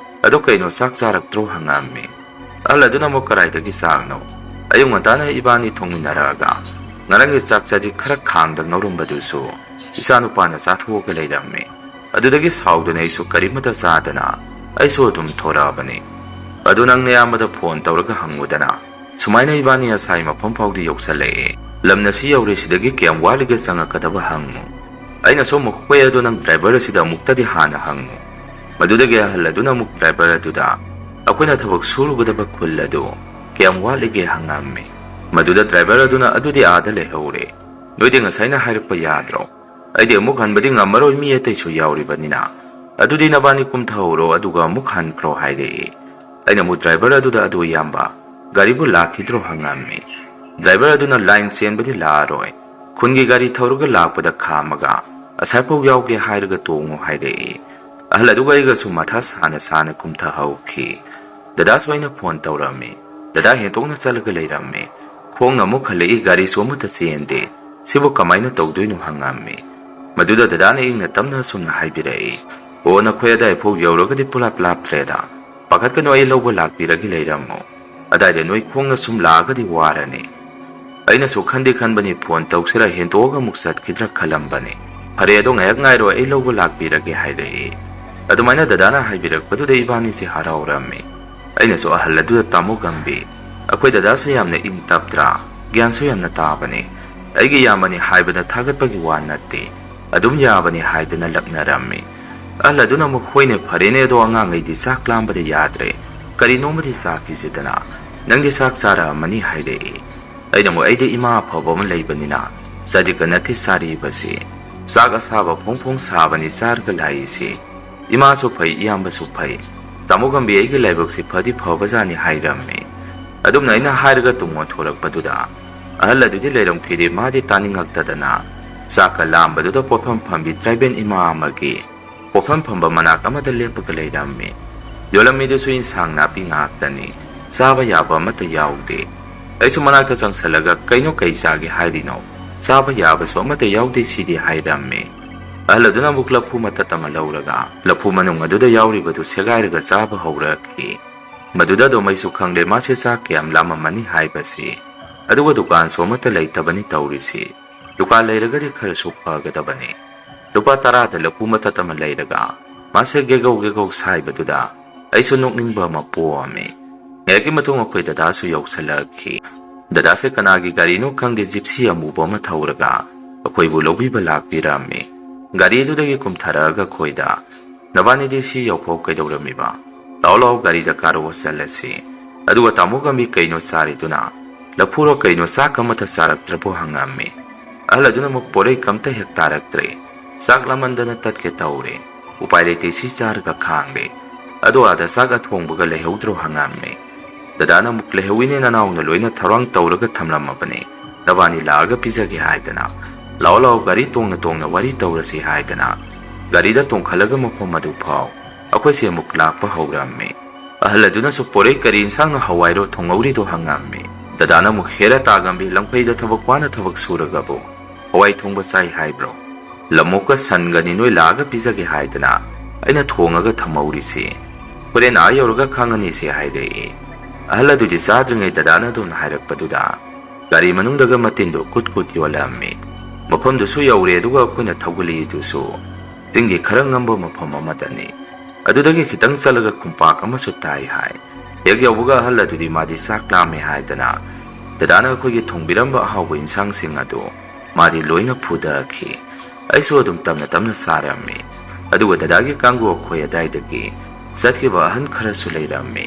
ꯑꯗꯣ ꯀꯩꯅꯣ ꯆꯥꯛ ꯆꯥꯔꯛꯇ꯭ꯔꯣ ꯍꯪꯉꯛꯑꯝꯃꯤ꯫ ꯑꯍꯜ ꯑꯗꯨꯅ ꯑꯃꯨꯛ ꯀꯔꯥꯏꯗꯒꯤ ꯆꯥꯛꯅꯣ? ꯑꯌꯨꯛ ꯉꯟꯇꯥꯅ ꯏꯕꯥꯅꯤ ꯊꯣꯡꯃꯤꯟꯅꯔꯛꯑꯒ ꯉꯔꯥꯡꯒꯤ ꯆꯥꯛ ꯆꯥꯗꯤ ꯈꯔ ꯈꯥꯡꯗ ꯉꯧꯔꯝꯕꯗꯨꯁꯨ ꯏꯆꯥꯅꯨꯄꯥꯅ ꯆꯥꯊꯣꯛꯑꯒ ꯂꯩꯔꯝꯃꯤ꯫ ꯑꯗꯨꯗꯒꯤ ꯁꯥꯎꯗꯨꯅ ꯑꯩꯁꯨ ꯀꯔꯤꯃꯠꯇ ꯆꯥꯗꯅ ꯑꯩꯁꯨ ꯑꯗꯨꯝ ꯊꯣꯔꯛꯑꯕꯅꯤ꯫ ꯑꯗꯨ ꯅꯪ ꯅꯌꯥꯝꯕꯗ ꯐꯣꯟ ꯇꯧꯔꯒ ꯍꯪꯉꯨꯗꯅ, ꯁꯨꯃꯥꯏꯅ ꯏꯕꯥꯅꯤ ꯉꯁꯥꯏ ꯃꯐꯝ ꯐꯥꯎꯗꯤ ꯌꯧꯁꯜꯂꯛꯑꯦ, ꯂꯝꯅ ꯁꯤ ꯌꯧꯔꯦ, ꯁꯤꯗꯒꯤ ꯀꯌꯥꯝ ꯋꯥꯠꯂꯤꯒꯦ ꯆꯪꯉꯛꯀꯗꯕ ꯍꯪꯉꯨ꯫ ꯑꯩꯅꯁꯨ ꯑꯃꯨꯛ ꯍꯣꯏ ꯑꯗꯣ ꯅꯪ ꯗ꯭ꯔꯥꯏꯚꯔ ꯑꯁꯤꯗ ꯑꯃꯨꯛꯇꯗꯤ ꯍꯥꯟꯅ ꯍꯪꯉꯨ꯫ ꯃꯗꯨꯗꯒꯤ ꯑꯍꯜ ꯑꯗꯨꯅ ꯑꯃꯨꯛ ꯗ꯭ꯔꯥꯏꯚꯔ ꯑꯗꯨꯗ ꯑꯩꯈꯣꯏꯅ ꯊꯕꯛ ꯁꯨꯔꯨꯒꯗꯕ ꯈꯨꯜ ꯑꯗꯨ ꯀꯌꯥꯝ ꯋꯥꯠꯂꯤꯒꯦ ꯍꯪꯉꯝꯃꯤ꯫ ꯃꯗꯨꯗ ꯗ꯭ꯔꯥꯏꯚꯔ ꯑꯗꯨꯅ ꯑꯗꯨꯗꯤ ꯑꯥꯗ ꯂꯩꯍꯧꯔꯦ, ꯅꯣꯏꯗꯤ ꯉꯁꯥꯏꯅ ꯍꯥꯏꯔꯛꯄ ꯌꯥꯗ꯭ꯔꯣ? ꯑꯩꯗꯤ ꯑꯃꯨꯛ ꯍꯟꯕꯗꯤ ꯉꯝꯃꯔꯣꯏ, ꯃꯤ ꯑꯇꯩꯁꯨ ꯌꯥꯎꯔꯤꯕꯅꯤꯅ꯫ ꯑꯗꯨꯗꯤ ꯅꯕꯥꯅꯤ ꯀꯨꯝꯊꯍꯧꯔꯣ ꯑꯗꯨꯒ ꯑꯃꯨꯛ ꯍꯟꯈ꯭ꯔꯣ ꯍꯥꯏꯔꯛꯏ꯫ ꯑꯩꯅ ꯑꯃꯨꯛ ꯗ꯭ꯔꯥꯏꯚꯔ ꯑꯗꯨꯗ ꯑꯗꯨ ꯏꯌꯥꯝꯕ, ꯒꯥꯔꯤꯕꯨ ꯂꯥꯛꯈꯤꯗ꯭ꯔꯣ ꯍꯪꯉꯝꯃꯤ꯫ ꯗ꯭ꯔꯥꯏꯚꯔ ꯑꯗꯨꯅ ꯂꯥꯏꯟ ꯆꯦꯟꯕꯗꯤ ꯂꯥꯛꯑꯔꯣꯏ, ꯈꯨꯟꯒꯤ ꯒꯥꯔꯤ ꯊꯧꯔꯒ ꯂꯥꯛꯄꯗ ꯈꯥꯝꯃꯒ ꯑꯁꯥꯏꯐꯥꯎ ꯌꯥꯎꯒꯦ ꯍꯥꯏꯔꯒ ꯇꯣꯡꯉꯨ ꯍꯥꯏꯔꯛꯏ꯫ ꯑꯍꯜ ꯑꯗꯨꯒ ꯑꯩꯒꯁꯨ ꯃꯊꯥ ꯁꯥꯅ ꯁꯥꯅ ꯀꯨꯝꯊꯍꯧꯈꯤ꯫ ꯗꯗꯥꯁꯨ ꯑꯩꯅ ꯐꯣꯟ ꯇꯧꯔꯝꯃꯤ꯫ ꯗꯗꯥ ꯍꯦꯟꯇꯣꯛꯅ ꯆꯠꯂꯒ ꯂꯩꯔꯝꯃꯤ꯫ ꯈꯣꯡꯅ ꯑꯃꯨꯛ ꯍꯜꯂꯛꯏ, ꯒꯥꯔꯤꯁꯨ ꯑꯃꯠꯇ ꯆꯦꯟꯗꯦ꯫ ꯁꯤꯕꯨ ꯀꯃꯥꯏꯅ ꯇꯧꯗꯣꯏꯅꯣ ꯍꯪꯉꯝꯃꯤ꯫ ꯃꯗꯨꯗ ꯗꯗꯥꯅ ꯏꯪꯅ ꯇꯞꯅ ꯑꯁꯨꯝꯅ ꯍꯥꯏꯕꯤꯔꯛꯏ, "ꯑꯣ, ꯅꯈꯣꯏ ꯑꯗꯥꯏꯐꯥꯎ ꯌꯧꯔꯒꯗꯤ ꯄꯨꯂꯥꯞ ꯂꯥꯞꯇ꯭ꯔꯦꯗ꯫ ꯄꯥꯈꯠꯀꯅꯨ, ꯑꯩ ꯂꯧꯕ ꯂꯥꯛꯄꯤꯔꯒꯦ, ꯂꯩꯔꯝꯃꯣ꯫ ꯑꯗꯥꯏꯗ ꯅꯣꯏ ꯈꯣꯡꯅ ꯁꯨꯝ ꯂꯥꯛꯑꯒꯗꯤ ꯋꯥꯔꯅꯤ"꯫ ꯑꯩꯅꯁꯨ ꯈꯟꯗꯤ ꯈꯟꯕꯅꯤ, ꯐꯣꯟ ꯇꯧꯁꯤꯔ ꯍꯦꯟꯇꯣꯛꯑꯒ ꯑꯃꯨꯛ ꯆꯠꯈꯤꯗ꯭ꯔꯥ ꯈꯜꯂꯝꯕꯅꯤ꯫ "ꯐꯔꯦ, ꯑꯗꯣ ꯉꯥꯏꯍꯥꯛ ꯉꯥꯏꯔꯣ, ꯑꯩ ꯂꯧꯕ ꯂꯥꯛꯄꯤꯔꯒꯦ" ꯍꯥꯏꯔꯛꯏ꯫ ꯑꯗꯨꯃꯥꯏꯅ ꯗꯗꯥꯅ ꯍꯥꯏꯕꯤꯔꯛꯄꯗꯨꯗ ꯏꯕꯥꯅꯤꯁꯦ ꯍꯔꯥꯎꯔꯝꯃꯤ꯫ ꯑꯩꯅꯁꯨ ꯑꯍꯜ ꯑꯗꯨꯗ, "ꯇꯥꯃꯣ ꯒꯝꯕꯤ, ꯑꯩꯈꯣꯏ ꯗꯗꯥꯁꯦ ꯌꯥꯝꯅ ꯏꯪ ꯇꯞꯇ꯭ꯔꯥ? ꯒ꯭ꯌꯥꯟꯁꯨ ꯌꯥꯝꯅ ꯇꯥꯕꯅꯤ꯫ ꯑꯩꯒꯤ ꯏꯌꯥꯝꯕꯅꯤ ꯍꯥꯏꯕꯗ ꯊꯥꯒꯠꯄꯒꯤ ꯋꯥ ꯅꯠꯇꯦ, ꯑꯗꯨꯝ ꯌꯥꯕꯅꯤ" ꯍꯥꯏꯗꯨꯅ ꯂꯛꯅꯔꯝꯃꯤ꯫ ꯑꯍꯜ ꯑꯗꯨꯅ ꯑꯃꯨꯛ, "ꯍꯣꯏꯅꯦ, ꯐꯔꯦꯅꯦ, ꯑꯗꯣ ꯑꯉꯥꯡꯉꯩꯗꯤ ꯆꯥꯛ ꯂꯥꯝꯕꯗ ꯌꯥꯗ꯭ꯔꯦ, ꯀꯔꯤꯅꯣꯃꯗꯤ ꯆꯥꯈꯤꯁꯤꯗꯅ"꯫ "ꯅꯪꯗꯤ ꯆꯥꯛ ꯆꯥꯔꯛꯑꯃꯅꯤ" ꯍꯥꯏꯔꯛꯏ꯫ ꯑꯩꯅ ꯑꯃꯨꯛ, "ꯑꯩꯗꯤ ꯏꯃꯥ ꯑꯐꯕ ꯑꯃ ꯂꯩꯕꯅꯤꯅ ꯆꯥꯗꯤꯛꯀ ꯅꯠꯇꯦ ꯆꯥꯔꯤꯕꯁꯤ꯫ ꯆꯥꯛ ꯑꯁꯥꯕ ꯐꯣꯡ ꯐꯣꯡ ꯁꯥꯕꯅꯤ ꯆꯥꯔꯒ ꯂꯥꯛꯏꯁꯤ꯫ ꯏꯃꯥꯁꯨ ꯐꯩ, ꯏꯌꯥꯝꯕꯁꯨ ꯐꯩ꯫ ꯇꯥꯃꯣ ꯒꯝꯕꯤ ꯑꯩꯒꯤ ꯂꯥꯏꯕꯛꯁꯤ ꯐꯗꯤ ꯐꯕꯖꯥꯠꯅꯤ" ꯍꯥꯏꯔꯝꯃꯤ꯫ ꯑꯗꯨꯝꯅ ꯑꯩꯅ ꯍꯥꯏꯔꯒ ꯇꯨꯡ ꯑꯣꯟꯊꯣꯔꯛꯄꯗꯨꯗ ꯑꯍꯜ ꯑꯗꯨꯗꯤ ꯂꯩꯔꯝꯈꯤꯗꯦ꯫ ꯃꯥꯗꯤ ꯇꯥꯅꯤꯡꯉꯛꯇꯗꯅ ꯆꯥꯛꯀ ꯂꯥꯝꯕꯗꯨꯗ ꯄꯣꯠꯐꯝ ꯐꯝꯕꯤ ꯇ꯭ꯔꯥꯏꯕꯦꯜ ꯏꯃꯥ ꯑꯃꯒꯤ ꯄꯣꯠꯐꯝ ꯐꯝꯕ ꯃꯅꯥꯛ ꯑꯃꯗ ꯂꯦꯞꯄꯒ ꯂꯩꯔꯝꯃꯤ꯫ ꯌꯣꯜꯂꯝꯃꯤꯗꯨꯁꯨ ꯏꯟꯁꯥꯡ ꯅꯥꯄꯤ ꯉꯥꯛꯇꯅꯤ꯫ ꯆꯥꯕ ꯌꯥꯕ ꯑꯃꯠꯇ ꯌꯥꯎꯗꯦ꯫ ꯑꯩꯁꯨ ꯃꯅꯥꯛꯇ ꯆꯪꯁꯜꯂꯒ, "ꯀꯩꯅꯣ, ꯀꯩ ꯆꯥꯒꯦ ꯍꯥꯏꯔꯤꯅꯣ? ꯆꯥꯕ ꯌꯥꯕꯁꯨ ꯑꯃꯠꯇ ꯌꯥꯎꯗꯦ ꯁꯤꯗꯤ" ꯍꯥꯏꯔꯝꯃꯤ꯫ ꯑꯍꯜ ꯑꯗꯨꯅ ꯑꯃꯨꯛ ꯂꯐꯨ ꯃꯇꯠ ꯑꯃ ꯂꯧꯔꯒ ꯂꯐꯨ ꯃꯅꯨꯡ ꯑꯗꯨꯗ ꯌꯥꯎꯔꯤꯕꯗꯨ ꯁꯦꯒꯥꯏꯔꯒ ꯆꯥꯕ ꯍꯧꯔꯛꯈꯤ꯫ ꯃꯗꯨꯗ ꯑꯗꯨꯝ ꯑꯩꯁꯨ ꯈꯪꯂꯦ ꯃꯥꯁꯦ ꯆꯥꯛ ꯀꯌꯥꯝ ꯂꯥꯝꯃꯝꯃꯅꯤ ꯍꯥꯏꯕꯁꯤ꯫ ꯑꯗꯨꯒ ꯗꯨꯀꯥꯟꯁꯨ ꯑꯃꯠꯇ ꯂꯩꯇꯕꯅꯤ ꯇꯧꯔꯤꯁꯤ꯫ ꯗꯨꯀꯥꯟ ꯂꯩꯔꯒꯗꯤ ꯈꯔꯁꯨ ꯐꯒꯗꯕꯅꯤ꯫ ꯂꯨꯄꯥ ꯇꯔꯥꯗ ꯂꯐꯨ ꯃꯇꯠ ꯑꯃ ꯂꯩꯔꯒ ꯃꯥꯁꯦ ꯒꯦꯒꯧ ꯒꯦꯒꯧ ꯁꯥꯏꯕꯗꯨꯗ ꯑꯩꯁꯨ ꯅꯣꯛꯅꯤꯡꯕ ꯑꯃ ꯄꯣꯛꯑꯝꯃꯤ꯫ ꯉꯥꯏꯍꯥꯛꯀꯤ ꯃꯇꯨꯡ ꯑꯩꯈꯣꯏ ꯗꯗꯥꯁꯨ ꯌꯧꯁꯜꯂꯛꯈꯤ꯫ ꯗꯗꯥꯁꯦ ꯀꯅꯥꯒꯤ ꯒꯥꯔꯤꯅꯣ ꯈꯪꯗꯦ, ꯖꯤꯞꯁꯤ ꯑꯃꯨꯕ ꯑꯃ ꯊꯧꯔꯒ ꯑꯩꯈꯣꯏꯕꯨ ꯂꯧꯕꯤꯕ ꯂꯥꯛꯄꯤꯔꯝꯃꯤ꯫ ꯒꯥꯔꯤ ꯑꯗꯨꯗꯒꯤ ꯀꯨꯝꯊꯔꯛꯑꯒ ꯑꯩꯈꯣꯏꯗ, "ꯅꯕꯥꯅꯤꯗꯤ ꯁꯤ ꯌꯧꯐꯥꯎ ꯀꯩꯗꯧꯔꯝꯃꯤꯕ? ꯂꯥꯛꯑꯣ ꯂꯥꯛꯑꯣ, ꯒꯥꯔꯤꯗ ꯀꯥꯔꯛꯑꯣ ꯆꯠꯂꯁꯤ꯫ ꯑꯗꯨꯒ ꯇꯥꯃꯣ ꯒꯝꯕꯤ ꯀꯩꯅꯣ ꯆꯥꯔꯤꯗꯨꯅ? ꯂꯐꯨꯔꯣ ꯀꯩꯅꯣ, ꯆꯥꯛ ꯑꯃꯠꯇ ꯆꯥꯔꯛꯇ꯭ꯔꯕꯣ?" ꯍꯪꯉꯝꯃꯤ꯫ ꯑꯍꯜ ꯑꯗꯨꯅ ꯑꯃꯨꯛ, "ꯄꯣꯔꯩ ꯀꯝꯇ ꯍꯦꯛ ꯇꯥꯔꯛꯇ꯭ꯔꯦ꯫ ꯆꯥꯛ ꯂꯥꯝꯃꯟꯗꯅ ꯇꯠꯀꯦ ꯇꯧꯔꯦ꯫ ꯎꯄꯥꯏ ꯂꯩꯇꯦ, ꯁꯤ ꯆꯥꯔꯒ ꯈꯥꯡꯂꯦ꯫ ꯑꯗꯣ ꯑꯥꯗ ꯆꯥꯛ ꯑꯊꯣꯡꯕꯒ ꯂꯩꯍꯧꯗ꯭ꯔꯣ?" ꯍꯪꯉꯝꯃꯤ꯫ ꯗꯗꯥꯅ ꯑꯃꯨꯛ, "ꯂꯩꯍꯧꯋꯤꯅꯦ, ꯅꯅꯥꯎꯅ ꯂꯣꯏꯅ ꯊꯧꯔꯥꯡ ꯇꯧꯔꯒ ꯊꯝꯂꯝꯃꯕꯅꯦ꯫ ꯅꯕꯥꯅꯤ ꯂꯥꯛꯑꯒ ꯄꯤꯖꯒꯦ ꯍꯥꯏꯗꯅ꯫ ꯂꯥꯛꯑꯣ ꯂꯥꯛꯑꯣ, ꯒꯥꯔꯤ ꯇꯣꯡꯅ ꯇꯣꯡꯅ ꯋꯥꯔꯤ ꯇꯧꯔꯁꯤ" ꯍꯥꯏꯗꯅ ꯒꯥꯔꯤꯗ ꯇꯣꯡꯈꯠꯂꯒ ꯃꯐꯝ ꯑꯗꯨ ꯐꯥꯎ ꯑꯩꯈꯣꯏꯁꯦ ꯑꯃꯨꯛ ꯂꯥꯛꯄ ꯍꯧꯔꯝꯃꯤ꯫ ꯑꯍꯜ ꯑꯗꯨꯅꯁꯨ, "ꯄꯣꯔꯩ, ꯀꯔꯤ ꯏꯟꯁꯥꯡꯅꯣ ꯍꯋꯥꯏꯔꯣ ꯊꯣꯡꯍꯧꯔꯤꯗꯣ?" ꯍꯪꯉꯝꯃꯤ꯫ ꯗꯗꯥꯅ ꯑꯃꯨꯛ, "ꯍꯦꯔꯥ ꯇꯥꯒꯝꯕꯤ, ꯂꯪꯐꯩꯗ ꯊꯕꯛ ꯋꯥꯅ ꯊꯕꯛ ꯁꯨꯔꯒꯕꯨ ꯍꯋꯥꯏ ꯊꯣꯡꯕ ꯆꯥꯏ ꯍꯥꯏꯕ꯭ꯔꯣ? ꯂꯝꯑꯣꯛꯀ ꯁꯟꯒꯅꯤ ꯅꯣꯏ ꯂꯥꯛꯑꯒ ꯄꯤꯖꯒꯦ ꯍꯥꯏꯗꯅ ꯑꯩꯅ ꯊꯣꯡꯉꯒ ꯊꯝꯍꯧꯔꯤꯁꯤ꯫ ꯍꯣꯔꯦꯟ ꯑꯥ ꯌꯧꯔꯒ ꯈꯪꯉꯅꯤꯁꯦ" ꯍꯥꯏꯔꯛꯏ꯫ ꯑꯍꯜ ꯑꯗꯨꯗꯤ ꯆꯥꯗ꯭ꯔꯤꯉꯩ ꯗꯗꯥꯅ ꯑꯗꯨꯝꯅ ꯍꯥꯏꯔꯛꯄꯗꯨꯗ ꯒꯥꯔꯤ ꯃꯅꯨꯡꯗꯒ ꯃꯇꯤꯟꯗꯨ ꯀꯨꯠ ꯀꯨꯠ ꯌꯣꯜꯂꯝꯃꯤ꯫ ꯃꯐꯝꯗꯨꯁꯨ ꯌꯧꯔꯦ, ꯑꯗꯨꯒ ꯑꯩꯈꯣꯏꯅ ꯊꯧꯒꯠꯂꯛꯏꯗꯨꯁꯨ ꯆꯤꯡꯒꯤ ꯈꯔ ꯉꯝꯕ ꯃꯐꯝ ꯑꯃꯗꯅꯤ꯫ ꯑꯗꯨꯗꯒꯤ ꯈꯤꯇꯪ ꯆꯠꯂꯒ ꯈꯨꯝꯄꯥꯛ ꯑꯃꯁꯨ ꯇꯥꯏ ꯍꯥꯏ꯫ ꯍꯦꯛ ꯌꯧꯕꯒ ꯑꯍꯜ ꯑꯗꯨꯗꯤ ꯃꯥꯗꯤ ꯆꯥꯛ ꯂꯥꯝꯃꯦ ꯍꯥꯏꯗꯅ ꯗꯗꯥꯅ ꯑꯩꯈꯣꯏꯒꯤ ꯊꯣꯡꯕꯤꯔꯝꯕ ꯑꯍꯥꯎꯕ ꯏꯟꯁꯥꯡꯁꯤꯡ ꯑꯗꯨ ꯃꯥꯗꯤ ꯂꯣꯏꯅ ꯐꯨꯗꯈꯤ꯫ ꯑꯩꯁꯨ ꯑꯗꯨꯝ ꯇꯞꯅ ꯇꯞꯅ ꯆꯥꯔꯝꯃꯤ꯫ ꯑꯗꯨꯒ ꯗꯗꯥꯒꯤ ꯀꯥꯡꯕꯨ ꯑꯩꯈꯣꯏ ꯑꯗꯥꯏꯗꯒꯤ ꯆꯠꯈꯤꯕ ꯑꯍꯟ ꯈꯔꯁꯨ ꯂꯩꯔꯝꯃꯤ꯫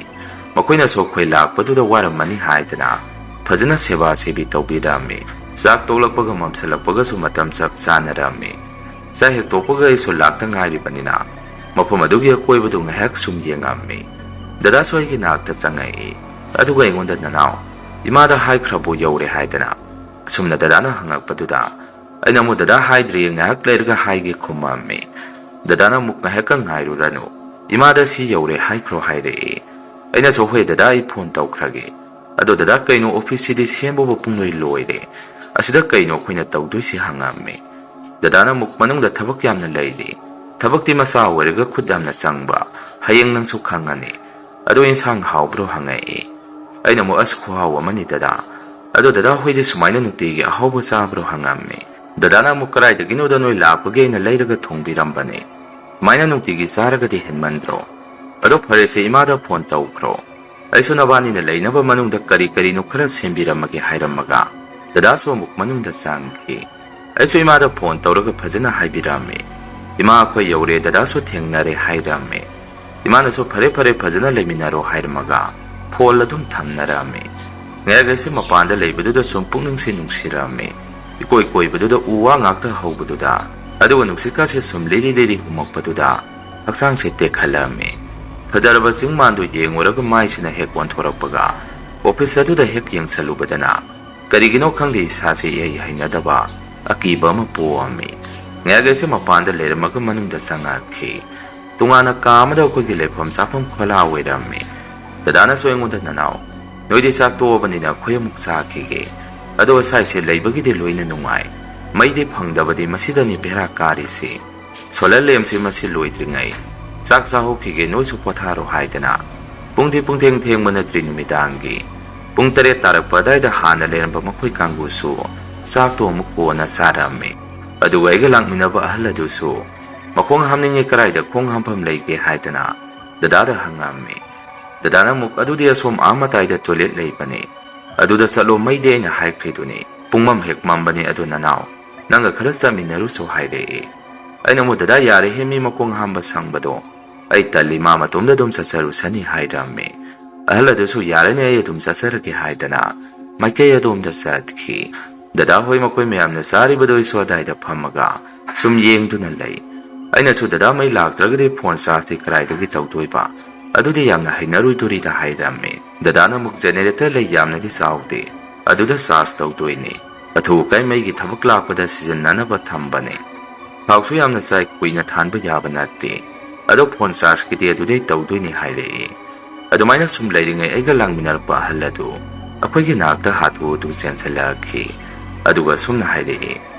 ꯃꯈꯣꯏꯅꯁꯨ ꯑꯩꯈꯣꯏ ꯂꯥꯛꯄꯗꯨꯗ ꯋꯥꯔꯝꯃꯅꯤ ꯍꯥꯏꯗꯅ ꯐꯖꯅ ꯁꯦꯕꯥ ꯁꯦꯕꯤ ꯇꯧꯕꯤꯔꯝꯃꯤ꯫ ꯆꯥꯛ ꯇꯣꯛꯂꯛꯄꯒ ꯃꯝꯁꯤꯜꯂꯛꯄꯒꯁꯨ ꯃꯇꯝ ꯆꯞ ꯆꯥꯅꯔꯝꯃꯤ꯫ ꯆꯥꯛ ꯍꯦꯛ ꯇꯣꯛꯄꯒ ꯑꯩꯁꯨ ꯂꯥꯛꯇ ꯉꯥꯏꯔꯤꯕꯅꯤꯅ ꯃꯐꯝ ꯑꯗꯨꯒꯤ ꯑꯀꯣꯏꯕꯗꯨ ꯉꯥꯏꯍꯥꯛ ꯁꯨꯝ ꯌꯦꯡꯉꯝꯃꯤ꯫ ꯗꯗꯥꯁꯨ ꯑꯩꯒꯤ ꯅꯥꯛꯇ ꯆꯪꯉꯛꯏ꯫ ꯑꯗꯨꯒ ꯑꯩꯉꯣꯟꯗ, "ꯅꯅꯥꯎ, ꯏꯃꯥꯗ ꯍꯥꯏꯈ꯭ꯔꯕꯣ ꯌꯧꯔꯦ ꯍꯥꯏꯗꯅ?" ꯑꯁꯨꯝꯅ ꯗꯗꯥꯅ ꯍꯪꯉꯛꯄꯗꯨꯗ ꯑꯩꯅ ꯑꯃꯨꯛ, "ꯗꯗꯥ, ꯍꯥꯏꯗ꯭ꯔꯤꯌꯦ, ꯉꯥꯏꯍꯥꯛ ꯂꯩꯔꯒ ꯍꯥꯏꯒꯦ" ꯈꯨꯝꯃꯝꯃꯤ꯫ ꯗꯗꯥꯅ ꯑꯃꯨꯛ, "ꯉꯥꯏꯍꯥꯛꯀ ꯉꯥꯏꯔꯨꯔꯅꯨ, ꯏꯃꯥꯗ ꯁꯤ ꯌꯧꯔꯦ ꯍꯥꯏꯈ꯭ꯔꯣ" ꯍꯥꯏꯔꯛꯏ꯫ ꯑꯩꯅꯁꯨ, "ꯍꯣꯏ ꯗꯗꯥ, ꯑꯩ ꯐꯣꯟ ꯇꯧꯈ꯭ꯔꯒꯦ꯫ ꯑꯗꯣ ꯗꯗꯥ, ꯀꯩꯅꯣ ꯑꯣꯐꯤꯁꯁꯤꯗꯤ ꯁꯦꯝꯕꯕꯨ ꯄꯨꯡꯂꯣꯏ ꯂꯣꯏꯔꯦ, ꯑꯁꯤꯗ ꯀꯩꯅꯣ ꯑꯩꯈꯣꯏꯅ ꯇꯧꯗꯣꯏꯁꯤ?" ꯍꯪꯉꯝꯃꯤ꯫ ꯗꯗꯥꯅ ꯑꯃꯨꯛ, "ꯃꯅꯨꯡꯗ ꯊꯕꯛ ꯌꯥꯝꯅ ꯂꯩꯔꯤ, ꯊꯕꯛꯇꯤ ꯃꯆꯥ ꯑꯣꯏꯔꯒ ꯈꯨꯠ ꯌꯥꯝꯅ ꯆꯪꯕ, ꯍꯌꯦꯡ ꯅꯪꯁꯨ ꯈꯪꯉꯅꯤ꯫ ꯑꯗꯣ ꯏꯟꯁꯥꯡ ꯍꯥꯎꯕ꯭ꯔꯣ?" ꯍꯪꯉꯛꯏ꯫ ꯑꯩꯅ ꯑꯃꯨꯛ, "ꯑꯁ, ꯈꯨꯍꯥꯎ ꯑꯃꯅꯤ ꯗꯗꯥ꯫ ꯑꯗꯣ ꯗꯗꯥ ꯍꯣꯏꯗꯤ ꯁꯨꯃꯥꯏꯅ ꯅꯨꯡꯇꯤꯒꯤ ꯑꯍꯥꯎꯕ ꯆꯥꯕ꯭ꯔꯣ?" ꯍꯪꯉꯝꯃꯤ꯫ ꯗꯗꯥꯅ ꯑꯃꯨꯛ, "ꯀꯗꯥꯏꯗꯒꯤꯅꯣꯗ, ꯅꯣꯏ ꯂꯥꯛꯄꯒꯤ ꯑꯩꯅ ꯂꯩꯔꯒ ꯊꯣꯡꯕꯤꯔꯝꯕꯅꯦ꯫ ꯁꯨꯃꯥꯏꯅ ꯅꯨꯡꯇꯤꯒꯤ ꯆꯥꯔꯒꯗꯤ ꯍꯦꯟꯃꯟꯗ꯭ꯔꯣ? ꯑꯗꯣ ꯐꯔꯦꯁꯦ, ꯏꯃꯥꯗ ꯐꯣꯟ ꯇꯧꯈ꯭ꯔꯣ꯫ ꯑꯩꯁꯨ ꯅꯕꯥꯅꯤꯅ ꯂꯩꯅꯕ ꯃꯅꯨꯡꯗ ꯀꯔꯤ ꯀꯔꯤꯅꯣ ꯈꯔ ꯁꯦꯝꯕꯤꯔꯝꯃꯒꯦ" ꯍꯥꯏꯔꯝꯃꯒ ꯗꯗꯥꯁꯨ ꯑꯃꯨꯛ ꯃꯅꯨꯡꯗ ꯆꯪꯈꯤ꯫ ꯑꯩꯁꯨ ꯏꯃꯥꯗ ꯐꯣꯟ ꯇꯧꯔꯒ ꯐꯖꯅ ꯍꯥꯏꯕꯤꯔꯝꯃꯤ꯫ "ꯏꯃꯥ, ꯑꯩꯈꯣꯏ ꯌꯧꯔꯦ, ꯗꯗꯥꯁꯨ ꯊꯦꯡꯅꯔꯦ" ꯍꯥꯏꯔꯝꯃꯤ꯫ ꯏꯃꯥꯅꯁꯨ "ꯐꯔꯦ ꯐꯔꯦ, ꯐꯖꯅ ꯂꯩꯃꯤꯟꯅꯔꯣ" ꯍꯥꯏꯔꯝꯃꯒ ꯐꯣꯟ ꯑꯗꯨꯝ ꯊꯝꯅꯔꯝꯃꯤ꯫ ꯉꯥꯏꯍꯥꯛ ꯑꯩꯁꯦ ꯃꯄꯥꯟꯗ ꯂꯩꯕꯗꯨꯗ ꯁꯨꯝ ꯄꯨꯛꯅꯤꯡꯁꯦ ꯅꯨꯡꯁꯤꯔꯝꯃꯤ꯫ ꯏꯀꯣꯏ ꯀꯣꯏꯕꯗꯨꯗ ꯎ ꯋꯥ ꯉꯥꯛꯇ ꯍꯧꯕꯗꯨꯗ, ꯑꯗꯨꯒ ꯅꯨꯡꯁꯤꯠꯀꯥꯁꯦ ꯁꯨꯝ ꯂꯤꯔꯤ ꯂꯤꯔꯤ ꯍꯨꯝꯃꯛꯄꯗꯨꯗ ꯍꯛꯆꯥꯡꯁꯦ ꯇꯦꯛꯈꯠꯂꯝꯃꯤ꯫ ꯐꯖꯔꯕ ꯆꯤꯡ ꯃꯥꯟꯗꯨ ꯌꯦꯡꯉꯨꯔꯒ ꯃꯥꯏꯁꯤꯅ ꯍꯦꯛ ꯑꯣꯟꯊꯣꯔꯛꯄꯒ ꯑꯣꯐꯤꯁ ꯑꯗꯨꯗ ꯍꯦꯛ ꯌꯦꯡꯁꯜꯂꯨꯕꯗꯅ ꯀꯔꯤꯒꯤꯅꯣ ꯈꯪꯗꯦ, ꯏꯁꯥꯁꯦ ꯏꯍꯩ ꯍꯩꯅꯗꯕ ꯑꯀꯤꯕ ꯑꯃ ꯄꯣꯛꯑꯝꯃꯤ꯫ ꯉꯥꯏꯍꯥꯛ ꯑꯩꯁꯦ ꯃꯄꯥꯟꯗ ꯂꯩꯔꯝꯃꯒ ꯃꯅꯨꯡꯗ ꯆꯪꯉꯛꯈꯤ꯫ ꯇꯣꯉꯥꯟꯅ ꯀꯥ ꯑꯃꯗ ꯑꯩꯈꯣꯏꯒꯤ ꯂꯩꯐꯝ ꯆꯥꯐꯝ ꯈꯣꯂꯥ ꯑꯣꯏꯔꯝꯃꯤ꯫ ꯗꯗꯥꯅꯁꯨ ꯑꯩꯉꯣꯟꯗ, "ꯅꯅꯥꯎ, ꯅꯣꯏꯗꯤ ꯆꯥꯛ ꯇꯣꯛꯑꯕꯅꯤꯅ ꯑꯩꯈꯣꯏ ꯑꯃꯨꯛ ꯆꯥꯈꯤꯒꯦ꯫ ꯑꯗꯣ ꯁꯥꯏꯁꯦ ꯂꯩꯕꯒꯤꯗꯤ ꯂꯣꯏꯅ ꯅꯨꯡꯉꯥꯏ꯫ ꯃꯩꯗꯤ ꯐꯪꯗꯕꯗꯤ ꯃꯁꯤꯗꯅꯤ ꯕꯦꯔꯥ ꯀꯥꯔꯤꯁꯤ꯫ ꯁꯣꯂꯔ ꯂꯦꯝꯁꯤ ꯃꯁꯤ ꯂꯣꯏꯗ꯭ꯔꯤꯉꯩ ꯆꯥꯛ ꯆꯥꯍꯧꯈꯤꯒꯦ, ꯅꯣꯏꯁꯨ ꯄꯣꯊꯥꯔꯣ" ꯍꯥꯏꯗꯅ ꯄꯨꯡꯗꯤ ꯄꯨꯡꯊꯦꯡ ꯊꯦꯡꯕ ꯅꯠꯇ꯭ꯔꯤ ꯅꯨꯃꯤꯗꯥꯡꯒꯤ꯫ ꯄꯨꯡ ꯇꯔꯦꯠ ꯇꯥꯔꯛꯄ ꯑꯗꯥꯏꯗ ꯍꯥꯟꯅ ꯂꯩꯔꯝꯕ ꯃꯈꯣꯏ ꯀꯥꯡꯕꯨꯁꯨ ꯆꯥꯛꯇꯣ ꯑꯃꯨꯛ ꯀꯣꯟꯅ ꯆꯥꯔꯝꯃꯤ꯫ ꯑꯗꯨꯒ ꯑꯩꯒ ꯂꯥꯛꯃꯤꯟꯅꯕ ꯑꯍꯜ ꯑꯗꯨꯁꯨ ꯃꯈꯣꯡ ꯍꯥꯝꯅꯤꯡꯉꯦ, ꯀꯗꯥꯏꯗ ꯈꯣꯡ ꯍꯥꯝꯐꯝ ꯂꯩꯒꯦ ꯍꯥꯏꯗꯅ ꯗꯗꯥꯗ ꯍꯪꯉꯝꯃꯤ꯫ ꯗꯗꯥꯅ ꯑꯃꯨꯛ, "ꯑꯗꯨꯗꯤ ꯑꯁꯣꯝ ꯑꯥ ꯃꯇꯥꯏꯗ ꯇꯣꯏꯂꯦꯠ ꯂꯩꯕꯅꯤ, ꯑꯗꯨꯗ ꯆꯠꯂꯣ, ꯃꯩꯗꯤ ꯑꯩꯅ ꯍꯥꯏꯈ꯭ꯔꯤꯗꯨꯅꯤ, ꯄꯨꯡꯃꯝ ꯍꯦꯛ ꯃꯝꯕꯅꯤ, ꯑꯗꯨ ꯅꯅꯥꯎ ꯅꯪꯒ ꯈꯔ ꯆꯠꯃꯤꯟꯅꯔꯨꯁꯨ" ꯍꯥꯏꯔꯛꯏ꯫ ꯑꯩꯅ ꯑꯃꯨꯛ, "ꯗꯗꯥ, ꯌꯥꯔꯦꯍꯦ, ꯃꯤ ꯃꯈꯣꯡ ꯍꯥꯝꯕ ꯁꯪꯕꯗꯣ, ꯑꯩ ꯇꯜꯂꯤ, ꯃꯥ ꯃꯇꯣꯝꯗ ꯑꯗꯨꯝ ꯆꯠꯆꯔꯨꯁꯅꯤ" ꯍꯥꯏꯔꯝꯃꯤ꯫ ꯑꯍꯜ ꯑꯗꯨꯁꯨ "ꯌꯥꯔꯦꯅꯦ, ꯑꯩ ꯑꯗꯨꯝ ꯆꯠꯆꯔꯒꯦ" ꯍꯥꯏꯗꯅ ꯃꯥꯏꯀꯩ ꯑꯗꯣꯝꯗ ꯆꯠꯈꯤ꯫ ꯗꯗꯥ ꯍꯣꯏ ꯃꯈꯣꯏ ꯃꯌꯥꯝꯅ ꯆꯥꯔꯤꯕꯗꯣ ꯑꯩꯁꯨ ꯑꯗꯥꯏꯗ ꯐꯝꯃꯒ ꯁꯨꯝ ꯌꯦꯡꯗꯨꯅ ꯂꯩ꯫ ꯑꯩꯅꯁꯨ "ꯗꯗꯥ, ꯃꯩ ꯂꯥꯛꯇ꯭ꯔꯒꯗꯤ ꯐꯣꯟ ꯆꯥꯔꯖꯇꯤ ꯀꯗꯥꯏꯗꯒꯤ ꯇꯧꯗꯣꯏꯕ? ꯑꯗꯨꯗꯤ ꯌꯥꯝꯅ ꯍꯩꯅꯔꯣꯏꯗꯣꯔꯤꯗ" ꯍꯥꯏꯔꯝꯃꯤ꯫ ꯗꯗꯥꯅ ꯑꯃꯨꯛ "ꯖꯦꯅꯦꯔꯦꯇꯔ ꯂꯩ, ꯌꯥꯝꯅꯗꯤ ꯆꯥꯎꯗꯦ, ꯑꯗꯨꯗ ꯆꯥꯔꯖ ꯇꯧꯗꯣꯏꯅꯤ꯫ ꯑꯊꯨ ꯑꯀꯥꯏ ꯃꯩꯒꯤ ꯊꯕꯛ ꯂꯥꯛꯄꯗ ꯁꯤꯖꯤꯟꯅꯅꯕ ꯊꯝꯕꯅꯤ꯫ ꯊꯥꯎꯁꯨ ꯌꯥꯝꯅ ꯆꯥꯏ, ꯀꯨꯏꯅ ꯊꯥꯟꯕ ꯌꯥꯕ ꯅꯠꯇꯦ꯫ ꯑꯗꯣ ꯐꯣꯟ ꯆꯥꯔꯖꯀꯤꯗꯤ ꯑꯗꯨꯗꯩ ꯇꯧꯗꯣꯏꯅꯤ" ꯍꯥꯏꯔꯛꯏ꯫ ꯑꯗꯨꯃꯥꯏꯅ ꯁꯨꯝ ꯂꯩꯔꯤꯉꯩ ꯑꯩꯒ ꯂꯥꯡꯃꯤꯟꯅꯔꯛꯄ ꯑꯍꯜ ꯑꯗꯨ ꯑꯩꯈꯣꯏꯒꯤ ꯅꯥꯛꯇ ꯍꯥꯊꯨ ꯍꯥꯊꯨ ꯆꯦꯟꯁꯤꯜꯂꯛꯈꯤ꯫ ꯑꯗꯨꯒ ꯁꯨꯝꯅ ꯍꯥꯏꯔꯛꯏ,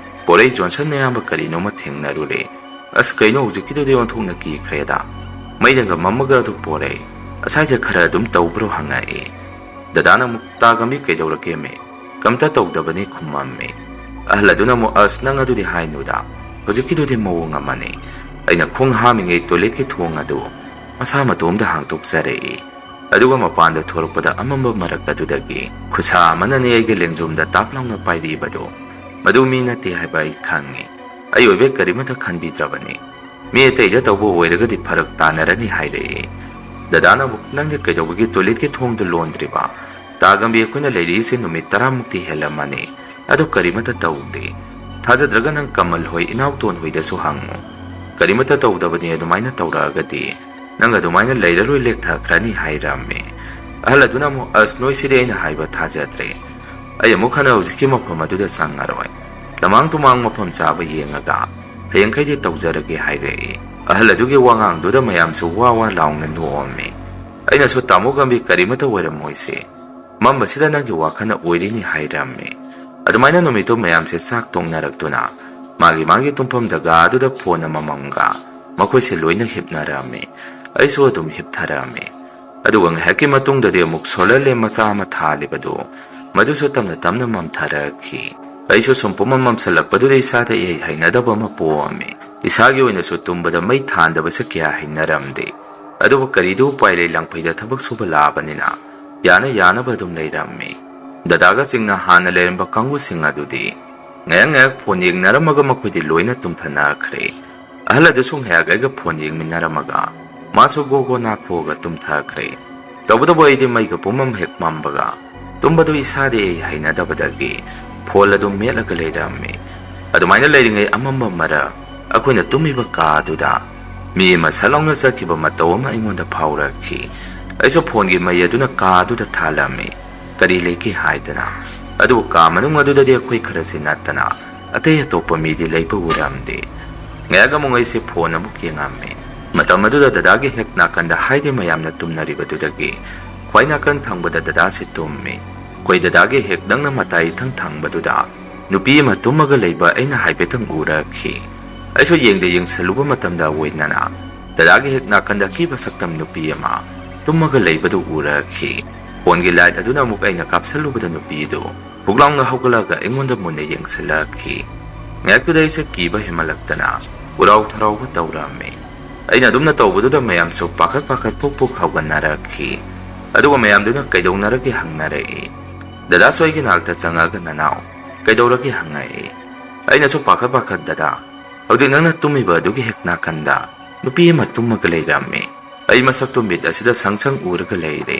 "ꯄꯣꯔꯩ ꯖꯣꯟꯁꯟ, ꯑꯌꯥꯝꯕ ꯀꯔꯤꯅꯣꯃ ꯊꯦꯡꯅꯔꯨꯔꯦ꯫ ꯑꯁ, ꯀꯩꯅꯣ ꯍꯧꯖꯤꯛꯀꯤꯗꯨꯗꯤ ꯑꯣꯟꯊꯣꯛꯅ ꯀꯤꯈ꯭ꯔꯦꯗ꯫ ꯃꯩꯅꯒ ꯃꯝꯃꯒ ꯑꯗꯨ ꯄꯣꯔꯩ꯫ ꯑꯁꯥꯏꯗ ꯈꯔ ꯑꯗꯨꯝ ꯇꯧꯕ꯭ꯔꯣ?" ꯍꯪꯉꯛꯏ꯫ ꯗꯗꯥꯅ ꯑꯃꯨꯛ, "ꯇꯥ ꯒꯝꯚꯤꯔ, ꯀꯩꯗꯧꯔꯒꯦꯃꯦ? ꯀꯝꯇ ꯇꯧꯗꯕꯅꯤ" ꯈꯨꯝꯃꯝꯃꯤ꯫ ꯑꯍꯜ ꯑꯗꯨꯅ ꯑꯃꯨꯛ, "ꯑꯁ, ꯅꯪ ꯑꯗꯨꯗꯤ ꯍꯥꯏꯅꯨꯗ, ꯍꯧꯖꯤꯛꯀꯤꯗꯨꯗꯤ ꯃꯑꯣꯡ ꯑꯃꯅꯤ꯫ ꯑꯩꯅ ꯈꯣꯡ ꯍꯥꯝꯃꯤꯉꯩ ꯇꯣꯏꯂꯦꯠꯀꯤ ꯊꯣꯡ ꯑꯗꯨ ꯃꯁꯥ ꯃꯇꯣꯝꯗ ꯍꯥꯡꯗꯣꯛꯆꯔꯛꯏ꯫ ꯑꯗꯨꯒ ꯃꯄꯥꯟꯗ ꯊꯣꯔꯛꯄꯗ ꯑꯃꯝꯕ ꯃꯔꯛ ꯑꯗꯨꯗꯒꯤ ꯈꯨꯠꯁꯥ ꯑꯃꯅꯅꯦ ꯑꯩꯒꯤ ꯂꯦꯡꯖꯨꯝꯗ ꯇꯥꯞ ꯂꯥꯎꯅ ꯄꯥꯏꯕꯤꯕꯗꯨ꯫ ꯃꯗꯨ ꯃꯤ ꯅꯠꯇꯦ ꯍꯥꯏꯕ ꯑꯩ ꯈꯪꯉꯤ꯫ ꯑꯩ ꯑꯣꯏꯕ ꯀꯔꯤꯃꯠꯇ ꯈꯟꯕꯤꯗ꯭ꯔꯕꯅꯤ꯫ ꯃꯤ ꯑꯇꯩꯗ ꯇꯧꯕ ꯑꯣꯏꯔꯒꯗꯤ ꯐꯔꯛ ꯇꯥꯅꯔꯅꯤ" ꯍꯥꯏꯔꯛꯏ꯫ ꯗꯗꯥꯅ ꯑꯃꯨꯛ, "ꯅꯪꯗꯤ ꯀꯩꯗꯧꯕꯒꯤ ꯇꯣꯏꯂꯦꯠꯀꯤ ꯊꯣꯡꯗꯨ ꯂꯣꯟꯗ꯭ꯔꯤꯕ? ꯇꯥ ꯒꯝꯚꯤꯔ, ꯑꯩꯈꯣꯏꯅ ꯂꯩꯔꯛꯏꯁꯦ ꯅꯨꯃꯤꯠ ꯇꯔꯥꯃꯨꯛꯇꯤ ꯍꯦꯜꯂꯝꯃꯅꯤ꯫ ꯑꯗꯨ ꯀꯔꯤꯃꯠꯇ ꯇꯧꯗꯦ꯫ ꯊꯥꯖꯗ꯭ꯔꯒ ꯅꯪ ꯀꯃꯜ ꯍꯣꯏ, ꯏꯅꯥꯎꯇꯣꯟ ꯍꯣꯏꯗꯁꯨ ꯍꯪꯉꯨ꯫ ꯀꯔꯤꯃꯠꯇ ꯇꯧꯗꯕꯅꯤ꯫ ꯑꯗꯨꯃꯥꯏꯅ ꯇꯧꯔꯛꯑꯒꯗꯤ ꯅꯪ ꯑꯗꯨꯃꯥꯏꯅ ꯂꯩꯔꯔꯣꯏ, ꯂꯦꯛꯊꯈ꯭ꯔꯅꯤ" ꯍꯥꯏꯔꯝꯃꯤ꯫ ꯑꯍꯜ ꯑꯗꯨꯅ ꯑꯃꯨꯛ, "ꯑꯁ, ꯅꯣꯏꯁꯤꯗꯤ ꯑꯩꯅ ꯍꯥꯏꯕ ꯊꯥꯖꯗ꯭ꯔꯦ꯫ ꯑꯩ ꯑꯃꯨꯛ ꯍꯟꯅ ꯍꯧꯖꯤꯛꯀꯤ ꯃꯐꯝ ꯑꯗꯨꯗ ꯆꯪꯉꯔꯣꯏ꯫ ꯂꯃꯥꯡ ꯇꯨꯃꯥꯡ ꯃꯐꯝ ꯆꯥꯕ ꯌꯦꯡꯉꯒ ꯍꯌꯦꯡꯈꯩꯗꯤ ꯇꯧꯖꯔꯒꯦ" ꯍꯥꯏꯔꯛꯏ꯫ ꯑꯍꯜ ꯑꯗꯨꯒꯤ ꯋꯥꯉꯥꯡꯗꯨꯗ ꯃꯌꯥꯝꯁꯨ ꯋꯥ ꯋꯥ ꯂꯥꯎꯅ ꯅꯣꯛꯑꯝꯃꯤ꯫ ꯑꯩꯅꯁꯨ, "ꯇꯥꯃꯣ ꯒꯝꯚꯤꯔ, ꯀꯔꯤꯃꯠꯇ ꯑꯣꯏꯔꯝꯃꯣꯏꯁꯦ꯫ ꯃꯝꯕꯁꯤꯗ ꯅꯪꯒꯤ ꯋꯥꯈꯜꯅ ꯑꯣꯏꯔꯤꯅꯤ" ꯍꯥꯏꯔꯝꯃꯤ꯫ ꯑꯗꯨꯃꯥꯏꯅ ꯅꯨꯃꯤꯠꯇꯨ ꯃꯌꯥꯝꯁꯦ ꯆꯥꯛ ꯇꯣꯛꯅꯔꯛꯇꯨꯅ ꯃꯥꯒꯤ ꯃꯥꯒꯤ ꯇꯨꯝꯐꯝ ꯖꯒꯥ ꯑꯗꯨꯗ ꯐꯣꯟ ꯑꯃꯃꯝꯒ ꯃꯈꯣꯏꯁꯦ ꯂꯣꯏꯅ ꯍꯤꯞꯅꯔꯝꯃꯤ꯫ ꯑꯩꯁꯨ ꯑꯗꯨꯝ ꯍꯤꯞꯊꯔꯝꯃꯤ꯫ ꯑꯗꯨꯒ ꯉꯥꯏꯍꯥꯛꯀꯤ ꯃꯇꯨꯡꯗꯗꯤ ꯑꯃꯨꯛ solar lamp ꯃꯆꯥ ꯑꯃ ꯊꯥꯜꯂꯤꯕꯗꯨ, ꯃꯗꯨꯁꯨ ꯇꯞꯅ ꯇꯞꯅ ꯃꯝꯊꯔꯛꯈꯤ꯫ ꯑꯩꯁꯨ ꯁꯨꯝ ꯄꯨꯝꯃꯝ ꯃꯝꯁꯤꯜꯂꯛꯄꯗꯨꯗ ꯏꯁꯥꯗ ꯏꯍꯩ ꯍꯩꯅꯗꯕ ꯑꯃ ꯄꯣꯛꯑꯝꯃꯤ꯫ ꯏꯁꯥꯒꯤ ꯑꯣꯏꯅꯁꯨ ꯇꯨꯝꯕꯗ ꯃꯩ ꯊꯥꯟꯗꯕꯁꯦ ꯀꯌꯥ ꯍꯩꯅꯔꯝꯗꯦ꯫ ꯑꯗꯨꯕꯨ ꯀꯔꯤꯗꯤ ꯎꯄꯥꯏ ꯂꯩ, ꯂꯪꯐꯩꯗ ꯊꯕꯛ ꯁꯨꯕ ꯂꯥꯛꯑꯕꯅꯤꯅ ꯌꯥꯅ ꯌꯥꯅꯕ ꯑꯗꯨꯝ ꯂꯩꯔꯝꯃꯤ꯫ ꯗꯗꯥꯒ ꯆꯤꯡꯅ ꯍꯥꯟꯅ ꯂꯩꯔꯝꯕ ꯀꯥꯡꯕꯨꯁꯤꯡ ꯑꯗꯨꯗꯤ ꯉꯥꯏꯍꯥꯛ ꯉꯥꯏꯍꯥꯛ ꯐꯣꯟ ꯌꯦꯡꯅꯔꯝꯃꯒ ꯃꯈꯣꯏꯗꯤ ꯂꯣꯏꯅ ꯇꯨꯝꯊꯅꯈ꯭ꯔꯦ꯫ ꯑꯍꯜ ꯑꯗꯨꯁꯨ ꯉꯥꯏꯍꯥꯛ ꯑꯩꯒ ꯐꯣꯟ ꯌꯦꯡꯃꯤꯟꯅꯔꯝꯃꯒ ꯃꯥꯁꯨ ꯒꯣ ꯒꯣ ꯅꯥꯈꯣꯛꯑꯒ ꯇꯨꯝꯊꯈ꯭ꯔꯦ꯫ ꯇꯧꯕꯇꯕꯨ ꯑꯩꯗꯤ ꯃꯩꯒ ꯄꯨꯝꯃꯝ ꯍꯦꯛ ꯃꯝꯕꯒ ꯇꯨꯝꯕꯗꯨ ꯏꯁꯥꯗꯤ ꯑꯩ ꯍꯩꯅꯗꯕꯗꯒꯤ ꯐꯣꯟ ꯑꯗꯨꯝ ꯃꯦꯠꯂꯒ ꯂꯩꯔꯝꯃꯤ꯫ ꯑꯗꯨꯃꯥꯏꯅ ꯂꯩꯔꯤꯉꯩ ꯑꯃꯝꯕ ꯃꯔꯛ ꯑꯩꯈꯣꯏꯅ ꯇꯨꯝꯃꯤꯕ ꯀꯥ ꯑꯗꯨꯗ ꯃꯤ ꯑꯃ ꯁꯠ ꯂꯥꯎꯅ ꯆꯠꯈꯤꯕ ꯃꯇꯧ ꯑꯃ ꯑꯩꯉꯣꯟꯗ ꯐꯥꯎꯔꯛꯈꯤ꯫ ꯑꯩꯁꯨ ꯐꯣꯟꯒꯤ ꯃꯩ ꯑꯗꯨꯅ ꯀꯥ ꯑꯗꯨꯗ ꯊꯥꯜꯂꯝꯃꯤ, ꯀꯔꯤ ꯂꯩꯒꯦ ꯍꯥꯏꯗꯅ꯫ ꯑꯗꯨꯕꯨ ꯀꯥ ꯃꯅꯨꯡ ꯑꯗꯨꯗꯗꯤ ꯑꯩꯈꯣꯏ ꯈꯔꯁꯤ ꯅꯠꯇꯅ ꯑꯇꯩ ꯑꯇꯣꯞꯄ ꯃꯤꯗꯤ ꯂꯩꯕ ꯎꯔꯝꯗꯦ꯫ ꯉꯥꯏꯍꯥꯛ ꯑꯃꯨꯛ ꯑꯩꯁꯦ ꯐꯣꯟ ꯑꯃꯨꯛ ꯌꯦꯡꯉꯝꯃꯤ꯫ ꯃꯇꯝ ꯑꯗꯨꯗ ꯗꯗꯥꯒꯤ ꯍꯦꯛ ꯅꯥꯀꯟꯗ ꯍꯥꯏꯗꯤ ꯃꯌꯥꯝꯅ ꯇꯨꯝꯅꯔꯤꯕꯗꯨꯗꯒꯤ ꯈ꯭ꯋꯥꯏ ꯅꯥꯀꯟ ꯊꯪꯕꯗ ꯗꯗꯥꯁꯦ ꯇꯨꯝꯃꯤ꯫ ꯑꯩꯈꯣꯏ ꯗꯗꯥꯒꯤ ꯍꯦꯛ ꯅꯪꯅ ꯃꯇꯥꯏ ꯏꯊꯪ ꯊꯪꯕꯗꯨꯗ ꯅꯨꯄꯤ ꯑꯃ ꯇꯨꯝꯃꯒ ꯂꯩꯕ ꯑꯩꯅ ꯍꯥꯏꯐꯦꯠꯇꯪ ꯎꯔꯛꯈꯤ꯫ ꯑꯩꯁꯨ ꯌꯦꯡꯗ ꯌꯦꯡꯁꯜꯂꯨꯕ ꯃꯇꯝꯗ ꯑꯣꯏꯅꯅ ꯗꯗꯥꯒꯤ ꯍꯦꯛ ꯅꯥꯀꯟꯗ ꯑꯀꯤꯕ ꯁꯛꯇꯝ ꯅꯨꯄꯤ ꯑꯃ ꯇꯨꯝꯃꯒ ꯂꯩꯕꯗꯨ ꯎꯔꯛꯈꯤ꯫ ꯐꯣꯟꯒꯤ ꯂꯥꯏꯠ ꯑꯗꯨꯅ ꯑꯃꯨꯛ ꯑꯩꯅ ꯀꯥꯞꯁꯜꯂꯨꯕꯗ ꯅꯨꯄꯤꯗꯨ ꯍꯨꯛ ꯂꯥꯎꯅ ꯍꯧꯒꯠꯂꯒ ꯑꯩꯉꯣꯟꯗ ꯃꯨꯟꯅ ꯌꯦꯡꯁꯤꯜꯂꯛꯈꯤ꯫ ꯉꯥꯏꯍꯥꯛꯇꯨꯗ ꯑꯩꯁꯦ ꯀꯤꯕ ꯍꯦꯟꯃꯜꯂꯛꯇꯅ ꯎꯔꯥꯎ ꯊꯔꯥꯎꯕ ꯇꯧꯔꯝꯃꯤ꯫ ꯑꯩꯅ ꯑꯗꯨꯝꯅ ꯇꯧꯕꯗꯨꯗ ꯃꯌꯥꯝꯁꯨ ꯄꯥꯈꯠ ꯄꯥꯈꯠ ꯄꯨꯛ ꯄꯨꯛ ꯍꯧꯒꯠꯅꯔꯛꯈꯤ꯫ ꯑꯗꯨꯒ ꯃꯌꯥꯝꯗꯨꯅ ꯀꯩꯗꯧꯅꯔꯒꯦ ꯍꯪꯅꯔꯛꯏ꯫ ꯗꯗꯥꯁꯨ ꯑꯩꯒꯤ ꯅꯥꯛꯇ ꯆꯪꯉꯒ "ꯅꯅꯥꯎ, ꯀꯩꯗꯧꯔꯒꯦ?" ꯍꯪꯉꯛꯏ꯫ ꯑꯩꯅꯁꯨ ꯄꯥꯈꯠ ꯄꯥꯈꯠ "ꯗꯗꯥ, ꯍꯧꯖꯤꯛ ꯅꯪꯅ ꯇꯨꯝꯃꯤꯕ ꯑꯗꯨꯒꯤ ꯍꯦꯛ ꯅꯥꯀꯟꯗ ꯅꯨꯄꯤ ꯑꯃ ꯇꯨꯝꯃꯒ ꯂꯩꯔꯝꯃꯤ꯫ ꯑꯩ ꯃꯁꯛꯇꯨ ꯃꯤꯠ ꯑꯁꯤꯗ ꯁꯪ ꯁꯪ ꯎꯔꯒ ꯂꯩꯔꯦ꯫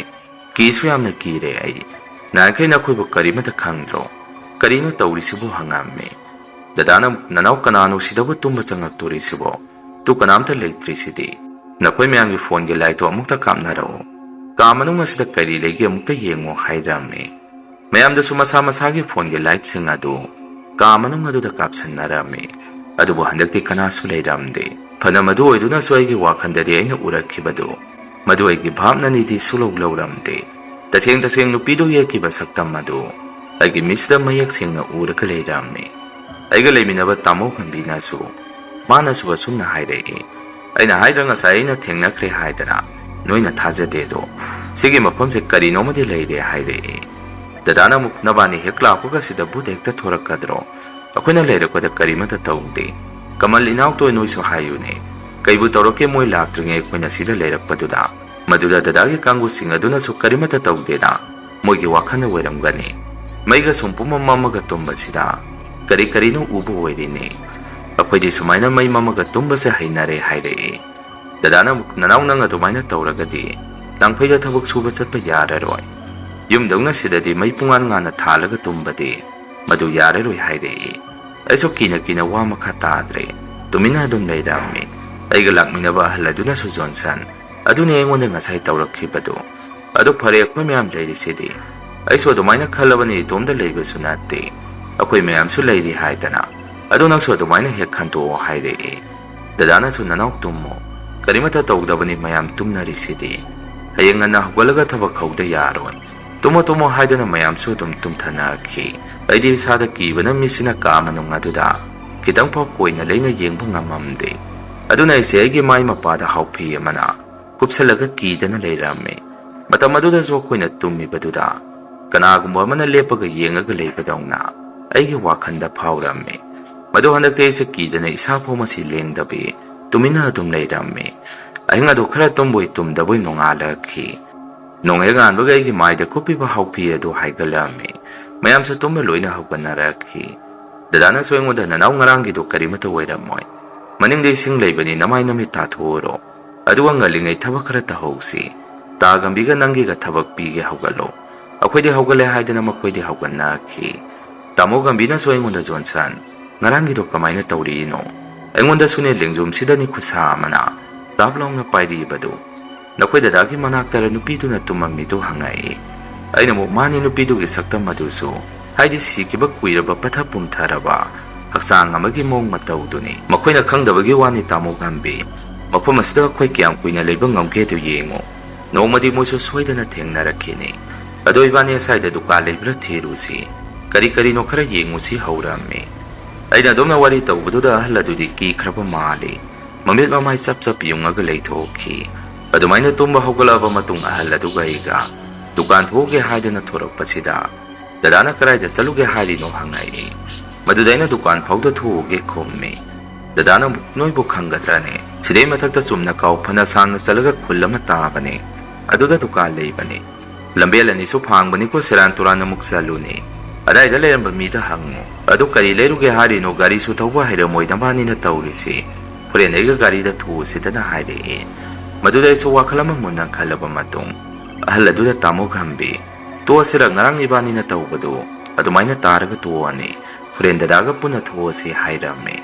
ꯀꯤꯁꯨ ꯌꯥꯝꯅ ꯀꯤꯔꯦ ꯑꯩ꯫ ꯅꯍꯥꯟꯈꯩ ꯅꯈꯣꯏꯕꯨ ꯀꯔꯤꯃꯇ ꯈꯪꯗ꯭ꯔꯣ? ꯀꯔꯤꯅꯣ ꯇꯧꯔꯤꯁꯤꯕꯨ?" ꯍꯪꯉꯝꯃꯤ꯫ ꯗꯗꯥꯅ ꯑꯃꯨꯛ, "ꯅꯅꯥꯎ, ꯀꯅꯥꯅꯣ ꯁꯤꯗꯕꯨ ꯇꯨꯝꯕ ꯆꯪꯉꯛꯇꯣꯔꯤꯁꯤꯕꯣ? ꯇꯨ ꯀꯅꯥꯝꯇ ꯂꯩꯇ꯭ꯔꯤꯁꯤꯗꯤ꯫ ꯅꯈꯣꯏ ꯃꯌꯥꯝꯒꯤ ꯐꯣꯟꯒꯤ ꯂꯥꯏꯠꯇꯣ ꯑꯃꯨꯛꯇ ꯀꯥꯞꯅꯔꯛꯎ꯫ ꯀꯥ ꯃꯅꯨꯡ ꯑꯁꯤꯗ ꯀꯔꯤ ꯂꯩꯒꯦ ꯑꯃꯨꯛꯇ ꯌꯦꯡꯉꯨ" ꯍꯥꯏꯔꯝꯃꯤ꯫ ꯃꯌꯥꯝꯗꯁꯨ ꯃꯁꯥ ꯃꯁꯥꯒꯤ ꯐꯣꯟꯒꯤ ꯂꯥꯏꯠꯁꯤꯡ ꯑꯗꯨ ꯀꯥ ꯃꯅꯨꯡ ꯑꯗꯨꯗ ꯀꯥꯞꯁꯤꯟꯅꯔꯝꯃꯤ꯫ ꯑꯗꯨꯕꯨ ꯍꯟꯗꯛꯇꯤ ꯀꯅꯥꯁꯨ ꯂꯩꯔꯝꯗꯦ꯫ ꯐꯅ ꯃꯗꯨ ꯑꯣꯏꯗꯨꯅꯁꯨ ꯑꯩꯒꯤ ꯋꯥꯈꯜꯗꯗꯤ ꯑꯩꯅ ꯎꯔꯛꯈꯤꯕꯗꯨ ꯃꯗꯨ ꯑꯩꯒꯤ ꯚꯥꯞꯅꯅꯤꯗꯤ ꯁꯨꯂꯧ ꯂꯧꯔꯝꯗꯦ꯫ ꯇꯁꯦꯡ ꯇꯁꯦꯡ ꯅꯨꯄꯤꯗꯨ ꯌꯦꯛꯈꯤꯕ ꯁꯛꯇꯝ ꯑꯗꯨ ꯑꯩꯒꯤ ꯃꯤꯠꯁꯤꯗ ꯃꯌꯦꯛ ꯁꯦꯡꯅ ꯎꯔꯒ ꯂꯩꯔꯝꯃꯤ꯫ ꯑꯩꯒ ꯂꯩꯃꯤꯟꯅꯕ ꯇꯥꯃꯣ ꯒꯝꯚꯤꯔꯅꯁꯨ, ꯃꯥꯅꯁꯨ ꯑꯁꯨꯝꯅ ꯍꯥꯏꯔꯛꯏ, "ꯑꯩꯅ ꯍꯥꯏꯗ꯭ꯔꯥ ꯉꯁꯥꯏ ꯑꯩꯅ ꯊꯦꯡꯅꯈ꯭ꯔꯦ ꯍꯥꯏꯗꯅ? ꯅꯣꯏꯅ ꯊꯥꯖꯗꯦꯗꯣ꯫ ꯁꯤꯒꯤ ꯃꯐꯝꯁꯦ ꯀꯔꯤꯅꯣꯃꯗꯤ ꯂꯩꯔꯦ" ꯍꯥꯏꯔꯛꯏ꯫ ꯗꯗꯥꯅ ꯑꯃꯨꯛ, "ꯅꯕꯥꯅꯤ ꯍꯦꯛ ꯂꯥꯛꯄꯒ ꯁꯤꯗ ꯚꯨꯠ ꯍꯦꯛꯇ ꯊꯣꯔꯛꯀꯗ꯭ꯔꯣ? ꯑꯩꯈꯣꯏꯅ ꯂꯩꯔꯛꯄꯗ ꯀꯔꯤꯃꯇ ꯇꯧꯗꯦ꯫ ꯀꯃꯜ ꯏꯅꯥꯎꯇꯣ ꯅꯣꯏꯁꯨ ꯍꯥꯏꯌꯨꯅꯦ꯫ ꯀꯩꯕꯨ ꯇꯧꯔꯛꯀꯦ ꯃꯣꯏ ꯂꯥꯛꯇ꯭ꯔꯤꯉꯩ ꯑꯩꯈꯣꯏꯅ ꯁꯤꯗ ꯂꯩꯔꯛꯄꯗꯨꯗ?" ꯃꯗꯨꯗ ꯗꯗꯥꯒꯤ ꯀꯥꯡꯕꯨꯁꯤꯡ ꯑꯗꯨꯅꯁꯨ ꯀꯔꯤꯃꯠꯇ ꯇꯧꯗꯦꯗ, ꯃꯣꯏꯒꯤ ꯋꯥꯈꯜꯅ ꯑꯣꯏꯔꯝꯒꯅꯤ꯫ ꯃꯩꯒ ꯁꯨꯝ ꯄꯨꯝꯃꯝ ꯃꯝꯃꯒ ꯇꯨꯝꯕꯁꯤꯗ ꯀꯔꯤ ꯀꯔꯤꯅꯣ ꯎꯕ ꯑꯣꯏꯔꯤꯅꯤ꯫ ꯑꯩꯈꯣꯏꯗꯤ ꯁꯨꯃꯥꯏꯅ ꯃꯩ ꯃꯝꯃꯒ ꯇꯨꯝꯕꯁꯦ ꯍꯩꯅꯔꯦ ꯍꯥꯏꯔꯛꯏ꯫ ꯗꯗꯥꯅ ꯑꯃꯨꯛ, "ꯅꯅꯥꯎ, ꯅꯪ ꯑꯗꯨꯃꯥꯏꯅ ꯇꯧꯔꯒꯗꯤ ꯂꯥꯡꯐꯩꯗ ꯊꯕꯛ ꯁꯨꯕ ꯆꯠꯄ ꯌꯥꯔꯔꯣꯏ꯫ ꯌꯨꯝꯗꯧꯅ ꯁꯤꯗꯗꯤ ꯃꯩ ꯄꯨꯡꯉꯥꯟ ꯉꯥꯟꯅ ꯊꯥꯜꯂꯒ ꯇꯨꯝꯕꯗꯤ ꯃꯗꯨ ꯌꯥꯔꯔꯣꯏ ꯍꯥꯏꯔꯛꯏ꯫ ꯑꯩꯁꯨ ꯀꯤꯅ ꯀꯤꯅ ꯋꯥ ꯃꯈꯥ ꯇꯥꯗ꯭ꯔꯦ꯫ ꯇꯨꯃꯤꯟꯅ ꯑꯗꯨꯝ ꯂꯩꯔꯝꯃꯤ꯫ ꯑꯩꯒ ꯂꯥꯛꯃꯤꯟꯅꯕ ꯑꯍꯜ ꯑꯗꯨꯅꯁꯨ, "ꯖꯣꯟꯁꯟ, ꯑꯗꯨꯅꯤ ꯑꯩꯉꯣꯟꯗ ꯉꯁꯥꯏ ꯇꯧꯔꯛꯈꯤꯕꯗꯨ꯫ ꯑꯗꯨ ꯐꯔꯦ, ꯑꯩꯈꯣꯏ ꯃꯌꯥꯝ ꯂꯩꯔꯤꯁꯤꯗꯤ꯫ ꯑꯩꯁꯨ ꯑꯗꯨꯃꯥꯏꯅ ꯈꯜꯂꯕꯅꯤ, ꯏꯇꯣꯝꯗ ꯂꯩꯕꯁꯨ ꯅꯠꯇꯦ꯫ ꯑꯩꯈꯣꯏ ꯃꯌꯥꯝꯁꯨ ꯂꯩꯔꯤ ꯍꯥꯏꯗꯅ꯫ ꯑꯗꯨ ꯅꯪꯁꯨ ꯑꯗꯨꯃꯥꯏꯅ ꯍꯦꯛ ꯈꯟꯗꯣꯛꯑꯣ" ꯍꯥꯏꯔꯛꯏ꯫ ꯗꯗꯥꯅꯁꯨ, "ꯅꯅꯥꯎ ꯇꯨꯝꯃꯣ꯫ ꯀꯔꯤꯃꯠꯇ ꯇꯧꯗꯕꯅꯤ ꯃꯌꯥꯝ ꯇꯨꯝꯅꯔꯤꯁꯤꯗꯤ꯫ ꯍꯌꯦꯡ ꯉꯟꯅ ꯍꯧꯒꯠꯂꯒ ꯊꯕꯛ ꯍꯧꯗ ꯌꯥꯔꯣꯏ꯫ ꯇꯨꯝꯃꯣ ꯇꯨꯝꯃꯣ" ꯍꯥꯏꯗꯨꯅ ꯃꯌꯥꯝꯁꯨ ꯑꯗꯨꯝ ꯇꯨꯝꯊꯅꯈꯤ꯫ ꯑꯩꯗꯤ ꯏꯁꯥꯗ ꯀꯤꯕꯅ ꯃꯤꯠꯁꯤꯅ ꯀꯥ ꯃꯅꯨꯡ ꯑꯗꯨꯗ ꯈꯤꯇꯪ ꯐꯥꯎ ꯀꯣꯏꯅ ꯂꯩꯅ ꯌꯦꯡꯕ ꯉꯝꯃꯝꯗꯦ꯫ ꯑꯗꯨꯅ ꯑꯩꯁꯦ ꯑꯩꯒꯤ ꯃꯥꯏ ꯃꯄꯥꯗ ꯍꯥꯎꯐꯤ ꯑꯃꯅ ꯀꯨꯞꯁꯜꯂꯒ ꯀꯤꯗꯅ ꯂꯩꯔꯝꯃꯤ꯫ ꯃꯇꯝ ꯑꯗꯨꯗꯁꯨ ꯑꯩꯈꯣꯏꯅ ꯇꯨꯝꯃꯤꯕꯗꯨꯗ ꯀꯅꯥꯒꯨꯝꯕ ꯑꯃꯅ ꯂꯦꯞꯄꯒ ꯌꯦꯡꯉꯒ ꯂꯩꯕꯗꯧꯅ ꯑꯩꯒꯤ ꯋꯥꯈꯜꯗ ꯐꯥꯎꯔꯝꯃꯤ꯫ ꯃꯗꯨ ꯍꯟꯗꯛꯇꯤ ꯑꯩꯁꯦ ꯀꯤꯗꯅ ꯏꯁꯥ ꯐꯥꯎ ꯃꯁꯤ ꯂꯦꯡꯗꯕꯤ ꯇꯨꯃꯤꯟꯅ ꯑꯗꯨꯝ ꯂꯩꯔꯝꯃꯤ꯫ ꯑꯍꯤꯡ ꯑꯗꯨ ꯈꯔ ꯇꯨꯝꯕꯣꯏ ꯇꯨꯝꯗꯕꯣꯏ ꯅꯣꯡꯉꯥꯜꯂꯛꯈꯤ꯫ ꯅꯣꯡ ꯍꯦꯛ ꯉꯥꯟꯕꯒ ꯑꯩꯒꯤ ꯃꯥꯏꯗ ꯀꯨꯞꯄꯤꯕ ꯍꯥꯎꯐꯤ ꯑꯗꯨ ꯍꯥꯏꯒꯠꯂꯝꯃꯤ꯫ ꯃꯌꯥꯝꯁꯨ ꯇꯨꯝꯕ ꯂꯣꯏꯅ ꯍꯧꯒꯠꯅꯔꯛꯈꯤ꯫ ꯗꯗꯥꯅꯁꯨ ꯑꯩꯉꯣꯟꯗ, "ꯅꯅꯥꯎ, ꯉꯔꯥꯡꯒꯤꯗꯣ ꯀꯔꯤꯃꯠꯇ ꯑꯣꯏꯔꯝꯃꯣꯏ꯫ ꯃꯅꯤꯡꯗ ꯏꯁꯤꯡ ꯂꯩꯕꯅꯤ, ꯅꯃꯥꯏ ꯅꯃꯤꯠ ꯇꯥꯊꯣꯛꯎꯔꯣ꯫ ꯑꯗꯨꯒ ꯉꯜꯂꯤꯉꯩ ꯊꯕꯛ ꯈꯔ ꯇꯧꯍꯧꯁꯤ꯫ ꯇꯥ ꯒꯝꯕꯤꯒ ꯅꯪꯒꯤꯒ ꯊꯕꯛ ꯄꯤꯒꯦ, ꯍꯧꯒꯠꯂꯣ꯫" ꯑꯩꯈꯣꯏꯗꯤ ꯍꯧꯒꯠꯂꯦ ꯍꯥꯏꯗꯅ ꯃꯈꯣꯏꯗꯤ ꯍꯧꯒꯠꯅꯈꯤ꯫ ꯇꯥꯃꯣ ꯒꯝꯕꯤꯅꯁꯨ ꯑꯩꯉꯣꯟꯗ, "ꯖꯣꯟꯁꯟ, ꯉꯔꯥꯡꯒꯤꯗꯣ ꯀꯃꯥꯏꯅ ꯇꯧꯔꯤꯅꯣ? ꯑꯩꯉꯣꯟꯗꯁꯨꯅꯦ ꯂꯦꯡꯖꯨꯝꯁꯤꯗꯅꯤ ꯈꯨꯠꯁꯥ ꯑꯃꯅ ꯇꯥꯞ ꯂꯥꯎꯅ ꯄꯥꯏꯔꯤꯕꯗꯨ꯫ ꯅꯈꯣꯏ ꯗꯗꯥꯒꯤ ꯃꯅꯥꯛꯇꯔ ꯅꯨꯄꯤꯗꯨꯅ ꯇꯨꯝꯃꯝꯃꯤꯗꯨ?" ꯍꯪꯉꯛꯏ꯫ ꯑꯩꯅ ꯑꯃꯨꯛ, "ꯃꯥꯅꯤ, ꯅꯨꯄꯤꯗꯨꯒꯤ ꯁꯛꯇꯝ ꯑꯗꯨꯁꯨ, ꯍꯥꯏꯗꯤ ꯁꯤꯈꯤꯕ ꯀꯨꯏꯔꯕ ꯄꯠꯊ ꯄꯨꯝꯊꯔꯕ ꯍꯛꯆꯥꯡ ꯑꯃꯒꯤ ꯃꯑꯣꯡ ꯃꯇꯧꯗꯨꯅꯤ꯫ ꯃꯈꯣꯏꯅ ꯈꯪꯗꯕꯒꯤ ꯋꯥꯅꯤ, ꯇꯥꯃꯣ ꯒꯝꯕꯤ꯫ ꯃꯐꯝ ꯑꯁꯤꯗ ꯑꯩꯈꯣꯏ ꯀꯌꯥꯝ ꯀꯨꯏꯅ ꯂꯩꯕ ꯉꯝꯒꯦꯗꯨ ꯌꯦꯡꯉꯨ꯫ ꯅꯣꯡꯃꯗꯤ ꯃꯣꯏꯁꯨ ꯁꯣꯏꯗꯅ ꯊꯦꯡꯅꯔꯛꯈꯤꯅꯤ꯫ ꯑꯗꯣ ꯏꯕꯥꯅꯤ ꯑꯁꯥꯏꯗ ꯗꯨꯀꯥꯟ ꯂꯩꯕ꯭ꯔꯥ ꯊꯤꯔꯨꯁꯤ꯫ ꯀꯔꯤ ꯀꯔꯤꯅꯣ ꯈꯔ ꯌꯦꯡꯉꯨꯁꯤ" ꯍꯧꯔꯝꯃꯤ꯫ ꯑꯩꯅ ꯑꯗꯨꯝꯅ ꯋꯥꯔꯤ ꯇꯧꯕꯗꯨꯗ ꯑꯍꯜ ꯑꯗꯨꯗꯤ ꯀꯤꯈ꯭ꯔꯕ ꯃꯥꯜꯂꯤ꯫ ꯃꯃꯤꯠ ꯃꯃꯥꯏ ꯆꯞ ꯆꯞ ꯌꯨꯡꯉꯒ ꯂꯩꯊꯣꯛꯈꯤ꯫ ꯑꯗꯨꯃꯥꯏꯅ ꯇꯨꯝꯕ ꯍꯧꯒꯠꯂꯛꯑꯕ ꯃꯇꯨꯡ ꯑꯍꯜ ꯑꯗꯨꯒ ꯑꯩꯒ ꯗꯨꯀꯥꯟ ꯊꯣꯛꯎꯒꯦ ꯍꯥꯏꯗꯅ ꯊꯣꯔꯛꯄꯁꯤꯗ, "ꯗꯗꯥꯅ ꯀꯗꯥꯏꯗ ꯆꯠꯂꯨꯒꯦ ꯍꯥꯏꯔꯤꯅꯣ?" ꯍꯪꯉꯛꯏ꯫ ꯃꯗꯨꯗ ꯑꯩꯅ, "ꯗꯨꯀꯥꯟ ꯐꯥꯎꯗ ꯊꯣꯛꯎꯒꯦ" ꯈꯨꯝꯃꯤ꯫ ꯗꯗꯥꯅ ꯑꯃꯨꯛ, "ꯅꯣꯏꯕꯨ ꯈꯪꯒꯗ꯭ꯔꯅꯦ? ꯁꯤꯗꯩ ꯃꯊꯛꯇ ꯆꯨꯝꯅ ꯀꯥꯎ ꯐꯅ ꯁꯥꯡꯅ ꯆꯠꯂꯒ ꯈꯨꯜ ꯑꯃ ꯇꯥꯕꯅꯦ꯫ ꯑꯗꯨꯗ ꯗꯨꯀꯥꯟ ꯂꯩꯕꯅꯦ꯫ ꯂꯝꯕꯦꯜ ꯑꯅꯤꯁꯨ ꯐꯥꯡꯕꯅꯤꯀꯣ, ꯁꯦꯔꯥꯟ ꯇꯨꯔꯥꯟ ꯑꯃꯨꯛ ꯆꯠꯂꯨꯅꯦ꯫ ꯑꯗꯥꯏꯗ ꯂꯩꯔꯝꯕ ꯃꯤꯗ ꯍꯪꯉꯨ꯫ ꯑꯗꯨ ꯀꯔꯤ ꯂꯩꯔꯨꯒꯦ ꯍꯥꯏꯔꯤꯅꯣ? ꯒꯥꯔꯤꯁꯨ ꯊꯧꯕ ꯍꯩꯔꯝꯃꯣꯏ ꯅꯕꯥꯅꯤꯅ ꯇꯧꯔꯤꯁꯤ꯫ ꯍꯣꯔꯦꯟ ꯑꯩꯒ ꯒꯥꯔꯤꯗ ꯊꯣꯛꯎꯁꯤꯗꯅ" ꯍꯥꯏꯔꯛꯑꯦ꯫ ꯃꯗꯨꯗ ꯑꯩꯁꯨ ꯋꯥꯈꯜ ꯑꯃ ꯃꯨꯟꯅ ꯈꯜꯂꯕ ꯃꯇꯨꯡ, ꯑꯍꯜ ꯑꯗꯨꯗ, "ꯇꯥꯃꯣ ꯒꯝꯕꯤ, ꯇꯣꯛꯑꯁꯤꯔ, ꯉꯔꯥꯡ ꯏꯕꯥꯅꯤꯅ ꯇꯧꯕꯗꯨ ꯑꯗꯨꯃꯥꯏꯅ ꯇꯥꯔꯒ ꯇꯣꯛꯑꯅꯤ, ꯍꯣꯔꯦꯟ ꯗꯗꯥꯒ ꯄꯨꯟꯅ ꯊꯣꯛꯑꯁꯤ" ꯍꯥꯏꯔꯝꯃꯤ꯫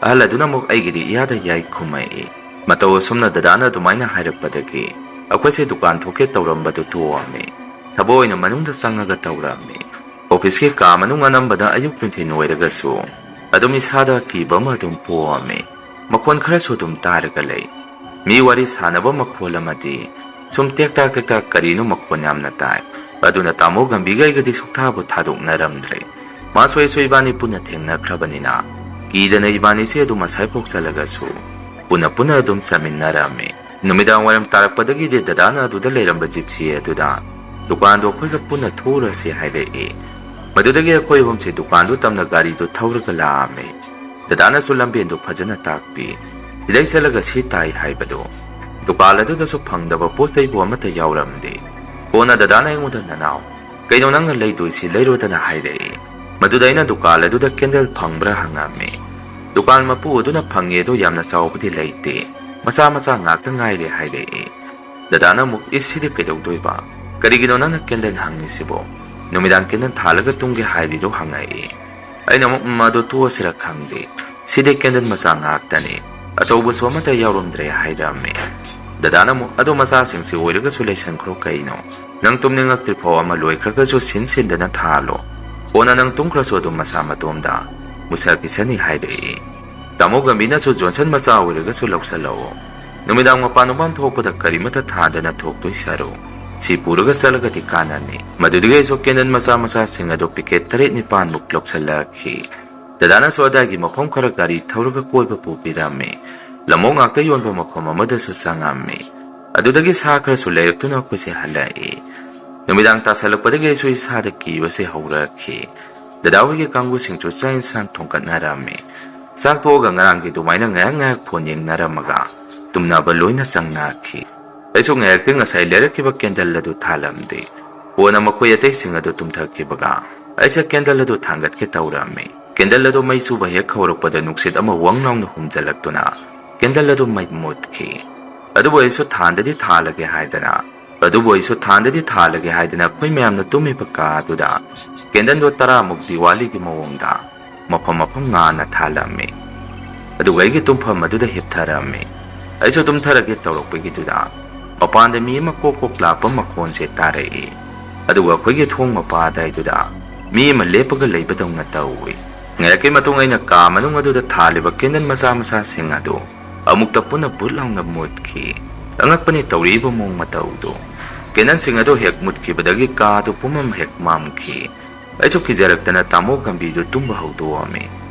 ꯑꯍꯜ ꯑꯗꯨꯅ ꯑꯃꯨꯛ ꯑꯩꯒꯤꯗꯤ ꯏꯌꯥꯗ ꯌꯥꯏ ꯈꯨꯝꯃꯛꯏ꯫ ꯃꯇꯧ ꯑꯁꯨꯝꯅ ꯗꯗꯥꯅ ꯑꯗꯨꯃꯥꯏꯅ ꯍꯥꯏꯔꯛꯄꯗꯒꯤ ꯑꯩꯈꯣꯏꯁꯦ ꯗꯨꯀꯥꯟ ꯊꯣꯛꯀꯦ ꯇꯧꯔꯝꯕꯗꯨ ꯇꯣꯛꯑꯝꯃꯤ꯫ ꯊꯕꯛ ꯑꯣꯏꯅ ꯃꯅꯨꯡꯗ ꯆꯪꯉꯒ ꯇꯧꯔꯝꯃꯤ꯫ ꯑꯣꯐꯤꯁꯀꯤ ꯀꯥ ꯃꯅꯨꯡ ꯑꯅꯝꯕꯗ ꯑꯌꯨꯛ ꯅꯨꯡꯊꯤꯜ ꯑꯣꯏꯔꯒꯁꯨ ꯑꯗꯨꯝ ꯏꯁꯥꯗ ꯑꯀꯤꯕ ꯑꯃ ꯑꯗꯨꯝ ꯄꯣꯛꯑꯝꯃꯤ꯫ ꯃꯈꯣꯟ ꯈꯔꯁꯨ ꯑꯗꯨꯝ ꯇꯥꯔꯒ ꯂꯩ꯫ ꯃꯤ ꯋꯥꯔꯤ ꯁꯥꯟꯅꯕ ꯃꯈꯣꯜ ꯑꯃꯗꯤ ꯁꯨꯝ ꯇꯦꯛꯇꯥꯛ ꯇꯦꯛꯇꯥꯛ ꯀꯔꯤꯅꯣ ꯃꯈꯣꯟ ꯌꯥꯝꯅ ꯇꯥꯏ꯫ ꯑꯗꯨꯅ ꯇꯥꯃꯣ ꯒꯝꯕꯤꯒ ꯑꯩꯒꯗꯤ ꯁꯨꯛꯊꯥꯕꯨ ꯊꯥꯗꯣꯛꯅꯔꯝꯗ꯭ꯔꯦ꯫ ꯃꯥꯁꯨ ꯑꯩꯁꯨ ꯏꯕꯥꯅꯤ ꯄꯨꯟꯅ ꯊꯦꯡꯅꯈ꯭ꯔꯕꯅꯤꯅ ꯀꯤꯗꯅ ꯏꯕꯥꯅꯤꯁꯦ ꯑꯗꯨꯝ ꯑꯁꯥꯏꯐꯥꯎ ꯆꯠꯂꯒꯁꯨ ꯄꯨꯟꯅ ꯄꯨꯟꯅ ꯑꯗꯨꯝ ꯆꯠꯃꯤꯟꯅꯔꯝꯃꯤ꯫ ꯅꯨꯃꯤꯗꯥꯡ ꯋꯥꯏꯔꯝ ꯇꯥꯔꯛꯄꯗꯒꯤꯗꯤ ꯗꯗꯥꯅ ꯑꯗꯨꯗ ꯂꯩꯔꯝꯕ ꯖꯤꯞꯁꯤ ꯑꯗꯨꯗ ꯗꯨꯀꯥꯟꯗꯣ ꯑꯩꯈꯣꯏꯒ ꯄꯨꯟꯅ ꯊꯣꯛꯎꯔꯁꯤ ꯍꯥꯏꯔꯛꯏ꯫ ꯃꯗꯨꯗꯒꯤ ꯑꯩꯈꯣꯏ ꯑꯍꯨꯝꯁꯦ ꯗꯨꯀꯥꯟꯗꯨ ꯇꯝꯅ ꯒꯥꯔꯤꯗꯨ ꯊꯧꯔꯒ ꯂꯥꯛꯑꯝꯃꯤ꯫ ꯗꯗꯥꯅꯁꯨ ꯂꯝꯕꯦꯟꯗꯨ ꯐꯖꯅ ꯇꯥꯛꯄꯤ꯫ ꯁꯤꯗꯩ ꯆꯠꯂꯒ ꯁꯤ ꯇꯥꯏ ꯍꯥꯏꯕꯗꯨ꯫ ꯗꯨꯀꯥꯟ ꯑꯗꯨꯗꯁꯨ ꯐꯪꯗꯕ ꯄꯣꯠ ꯆꯩꯕꯨ ꯑꯃꯠꯇ ꯌꯥꯎꯔꯝꯗꯦ꯫ ꯀꯣꯟꯅ ꯗꯗꯥꯅ ꯑꯩꯉꯣꯟꯗ, "ꯅꯅꯥꯎ, ꯀꯩꯅꯣ ꯅꯪꯅ ꯂꯩꯗꯣꯏꯁꯤ? ꯂꯩꯔꯣꯗꯅ" ꯍꯥꯏꯔꯛꯏ꯫ ꯃꯗꯨꯗ ꯑꯩꯅ, "ꯗꯨꯀꯥꯟ ꯑꯗꯨꯗ ꯀꯦꯟꯗꯜ ꯐꯪꯕ꯭ꯔꯥ?" ꯍꯪꯉꯝꯃꯤ꯫ ꯗꯨꯀꯥꯟ ꯃꯄꯨ ꯑꯗꯨꯅ, "ꯐꯪꯉꯦ, ꯑꯗꯣ ꯌꯥꯝꯅ ꯆꯥꯎꯕꯗꯤ ꯂꯩꯇꯦ, ꯃꯆꯥ ꯃꯆꯥ ꯉꯥꯛꯇ ꯉꯥꯏꯔꯦ" ꯍꯥꯏꯔꯛꯏ꯫ ꯗꯗꯥꯅ ꯑꯃꯨꯛ, "ꯏꯁ, ꯁꯤꯗꯤ ꯀꯩꯗꯧꯗꯣꯏꯕ? ꯀꯔꯤꯒꯤꯅꯣ ꯅꯪꯅ ꯀꯦꯟꯗꯜ ꯍꯪꯉꯤꯁꯤꯕꯣ? ꯅꯨꯃꯤꯗꯥꯡ ꯀꯦꯟꯗꯜ ꯊꯥꯜꯂꯒ ꯇꯨꯝꯒꯦ ꯍꯥꯏꯔꯤꯔꯣ?" ꯍꯪꯉꯛꯏ꯫ ꯑꯩꯅ ꯑꯃꯨꯛ, "ꯎꯝ, ꯑꯗꯣ ꯇꯣꯛꯑꯁꯤꯔ ꯈꯪꯗꯦ꯫ ꯁꯤꯗꯤ ꯀꯦꯟꯗꯜ ꯃꯆꯥ ꯉꯥꯛꯇꯅꯤ꯫ ꯑꯆꯧꯕꯁꯨ ꯑꯃꯠꯇ ꯌꯥꯎꯔꯝꯗ꯭ꯔꯦ" ꯍꯥꯏꯔꯝꯃꯤ꯫ ꯗꯗꯥꯅ ꯑꯃꯨꯛ, "ꯑꯗꯣ ꯃꯆꯥꯁꯤꯡꯁꯤ ꯑꯣꯏꯔꯒꯁꯨ ꯂꯩꯁꯟꯈ꯭ꯔꯣ ꯀꯩꯅꯣ? ꯅꯪ ꯇꯨꯝꯅꯤꯡꯉꯛꯇ꯭ꯔꯤ ꯐꯥꯎ ꯑꯃ ꯂꯣꯏꯈ꯭ꯔꯒꯁꯨ ꯁꯤꯟ ꯁꯤꯟꯗꯅ ꯊꯥꯜꯂꯣ꯫ ꯀꯣꯟꯅ ꯅꯪ ꯇꯨꯝꯈ꯭ꯔꯁꯨ ꯑꯗꯨꯝ ꯃꯁꯥ ꯃꯇꯣꯝꯗ ꯃꯨꯁꯛꯈꯤꯁꯅꯤ" ꯍꯥꯏꯔꯛꯏ꯫ ꯇꯥꯃꯣ ꯒꯝꯕꯤꯅꯁꯨ, "ꯖꯣꯟꯁꯟ, ꯃꯆꯥ ꯑꯣꯏꯔꯒꯁꯨ ꯂꯧꯁꯜꯂꯛꯑꯣ꯫ ꯅꯨꯃꯤꯗꯥꯡ ꯃꯄꯥꯟ ꯃꯄꯥꯟ ꯊꯣꯛꯄꯗ ꯀꯔꯤꯃꯠꯇ ꯊꯥꯗꯅ ꯊꯣꯛꯇꯣꯏ ꯁꯔꯨꯛ ꯁꯤ ꯄꯨꯔꯒ ꯆꯠꯂꯒꯗꯤ ꯀꯥꯟꯅꯅꯤ"꯫ ꯃꯗꯨꯗꯒꯤ ꯑꯩꯁꯨ ꯀꯦꯟꯗꯜ ꯃꯆꯥ ꯃꯆꯥꯁꯤꯡ ꯑꯗꯨ ꯄꯤꯀꯦꯠ ꯇꯔꯦꯠ ꯅꯤꯄꯥꯟꯃꯨꯛ ꯂꯧꯁꯜꯂꯛꯈꯤ꯫ ꯗꯗꯥꯅꯁꯨ ꯑꯗꯥꯏꯒꯤ ꯃꯐꯝ ꯈꯔ ꯒꯥꯔꯤ ꯊꯧꯔꯒ ꯀꯣꯏꯕ ꯄꯨꯕꯤꯔꯝꯃꯤ꯫ ꯂꯝꯑꯣꯛ ꯉꯥꯛꯇ ꯌꯣꯟꯕ ꯃꯐꯝ ꯑꯃꯗꯁꯨ ꯆꯪꯉꯝꯃꯤ꯫ ꯑꯗꯨꯗꯒꯤ ꯁꯥ ꯈꯔꯁꯨ ꯂꯩꯔꯛꯇꯨꯅ ꯑꯩꯈꯣꯏꯁꯦ ꯍꯜꯂꯛꯏ꯫ ꯅꯨꯃꯤꯗꯥꯡ ꯇꯥꯁꯜꯂꯛꯄꯗꯒꯤ ꯑꯩꯁꯨ ꯏꯁꯥꯗ ꯀꯤꯕꯁꯦ ꯍꯧꯔꯛꯈꯤ꯫ ꯗꯗꯥ ꯍꯣꯏꯒꯤ ꯀꯥꯡꯕꯨꯁꯤꯡꯁꯨ ꯆꯥꯛ ꯏꯟꯁꯥꯡ ꯊꯣꯡꯒꯠꯅꯔꯝꯃꯤ꯫ ꯆꯥꯛ ꯇꯣꯛꯑꯒ ꯉꯔꯥꯡꯒꯤ ꯑꯗꯨꯃꯥꯏꯅ ꯉꯥꯏꯍꯥꯛ ꯉꯥꯏꯍꯥꯛ ꯐꯣꯟ ꯌꯦꯡꯅꯔꯝꯃꯒ ꯇꯨꯝꯅꯕ ꯂꯣꯏꯅ ꯆꯪꯅꯈꯤ꯫ ꯑꯩꯁꯨ ꯉꯥꯏꯍꯥꯛꯇꯤ ꯉꯁꯥꯏ ꯂꯩꯔꯛꯈꯤꯕ ꯀꯦꯟꯗꯜ ꯑꯗꯨ ꯊꯥꯜꯂꯝꯗꯦ꯫ ꯀꯣꯟꯅ ꯃꯈꯣꯏ ꯑꯇꯩꯁꯤꯡ ꯑꯗꯨ ꯇꯨꯝꯊꯈꯤꯕꯒ ꯑꯩꯁꯦ ꯀꯦꯟꯗꯜ ꯑꯗꯨ ꯊꯥꯡꯒꯠꯀꯦ ꯇꯧꯔꯝꯃꯤ꯫ ꯀꯦꯟꯗꯜ ꯑꯗꯨ ꯃꯩ ꯆꯨꯕ ꯍꯦꯛ ꯍꯧꯔꯛꯄꯗ ꯅꯨꯡꯁꯤꯠ ꯑꯃ ꯋꯪ ꯂꯥꯎꯅ ꯍꯨꯝꯖꯤꯜꯂꯛꯇꯨꯅ ꯀꯦꯟꯗꯜ ꯑꯗꯨ ꯃꯩ ꯃꯨꯠꯈꯤ꯫ ꯑꯗꯨꯕꯨ ꯑꯩꯁꯨ ꯊꯥꯟꯗꯗꯤ ꯊꯥꯜꯂꯒꯦ ꯍꯥꯏꯗꯅ ꯑꯗꯨꯕꯨ ꯑꯩꯁꯨ ꯊꯥꯟꯗꯗꯤ ꯊꯥꯜꯂꯒꯦ ꯍꯥꯏꯗꯅ ꯑꯩꯈꯣꯏ ꯃꯌꯥꯝꯅ ꯇꯨꯝꯃꯤꯕ ꯀꯥ ꯑꯗꯨꯗ candleꯗꯣ ꯇꯔꯥꯃꯨꯛ ꯗꯤꯋꯥꯂꯤꯒꯤ ꯃꯑꯣꯡꯗ ꯃꯐꯝ ꯃꯐꯝ ꯉꯥꯟꯅ ꯊꯥꯜꯂꯝꯃꯤ꯫ ꯑꯗꯨꯒ ꯑꯩꯒꯤ ꯇꯨꯝꯐꯝ ꯑꯗꯨꯗ ꯍꯤꯞꯊꯔꯝꯃꯤ꯫ ꯑꯩꯁꯨ ꯇꯨꯝꯊꯔꯒꯦ ꯇꯧꯔꯛꯄꯒꯤꯗꯨꯗ ꯃꯄꯥꯟꯗ ꯃꯤ ꯑꯃ ꯀꯣꯛ ꯀꯣꯛ ꯂꯥꯛꯄ ꯃꯈꯣꯟꯁꯦ ꯇꯥꯔꯛꯏ꯫ ꯑꯗꯨꯒ ꯑꯩꯈꯣꯏꯒꯤ ꯊꯣꯡ ꯃꯄꯥ ꯑꯗꯥꯏꯗꯨꯗ ꯃꯤ ꯑꯃ ꯂꯦꯞꯄꯒ ꯂꯩꯕꯗꯧꯅ ꯇꯧꯏ꯫ ꯉꯥꯏꯍꯥꯛꯀꯤ ꯃꯇꯨꯡ ꯑꯩꯅ ꯀꯥ ꯃꯅꯨꯡ ꯑꯗꯨꯗ ꯊꯥꯜꯂꯤꯕ candle ꯃꯆꯥ ꯃꯆꯥꯁꯤꯡ ꯑꯗꯨ ꯑꯃꯨꯛꯇ ꯄꯨꯟꯅ ꯕꯨꯠ ꯂꯥꯎꯅ ꯃꯨꯠꯈꯤ꯫ ꯑꯉꯛꯄꯅꯤ ꯇꯧꯔꯤꯕ ꯃꯑꯣꯡ ꯃꯇꯧꯗꯨ꯫ Candleꯁꯤꯡ ꯑꯗꯨ ꯍꯦꯛ ꯃꯨꯠꯈꯤꯕꯗꯒꯤ ꯀꯥꯗꯨ ꯄꯨꯝꯃꯝ ꯍꯦꯛ ꯃꯝꯈꯤ꯫ ꯑꯩꯁꯨ ꯀꯤꯖꯔꯛꯇꯅ ꯇꯥꯃꯣ ꯒꯝꯚꯤꯔꯗꯨ ꯇꯨꯝꯕ ꯍꯧꯗꯣꯛꯑꯝꯃꯤ꯫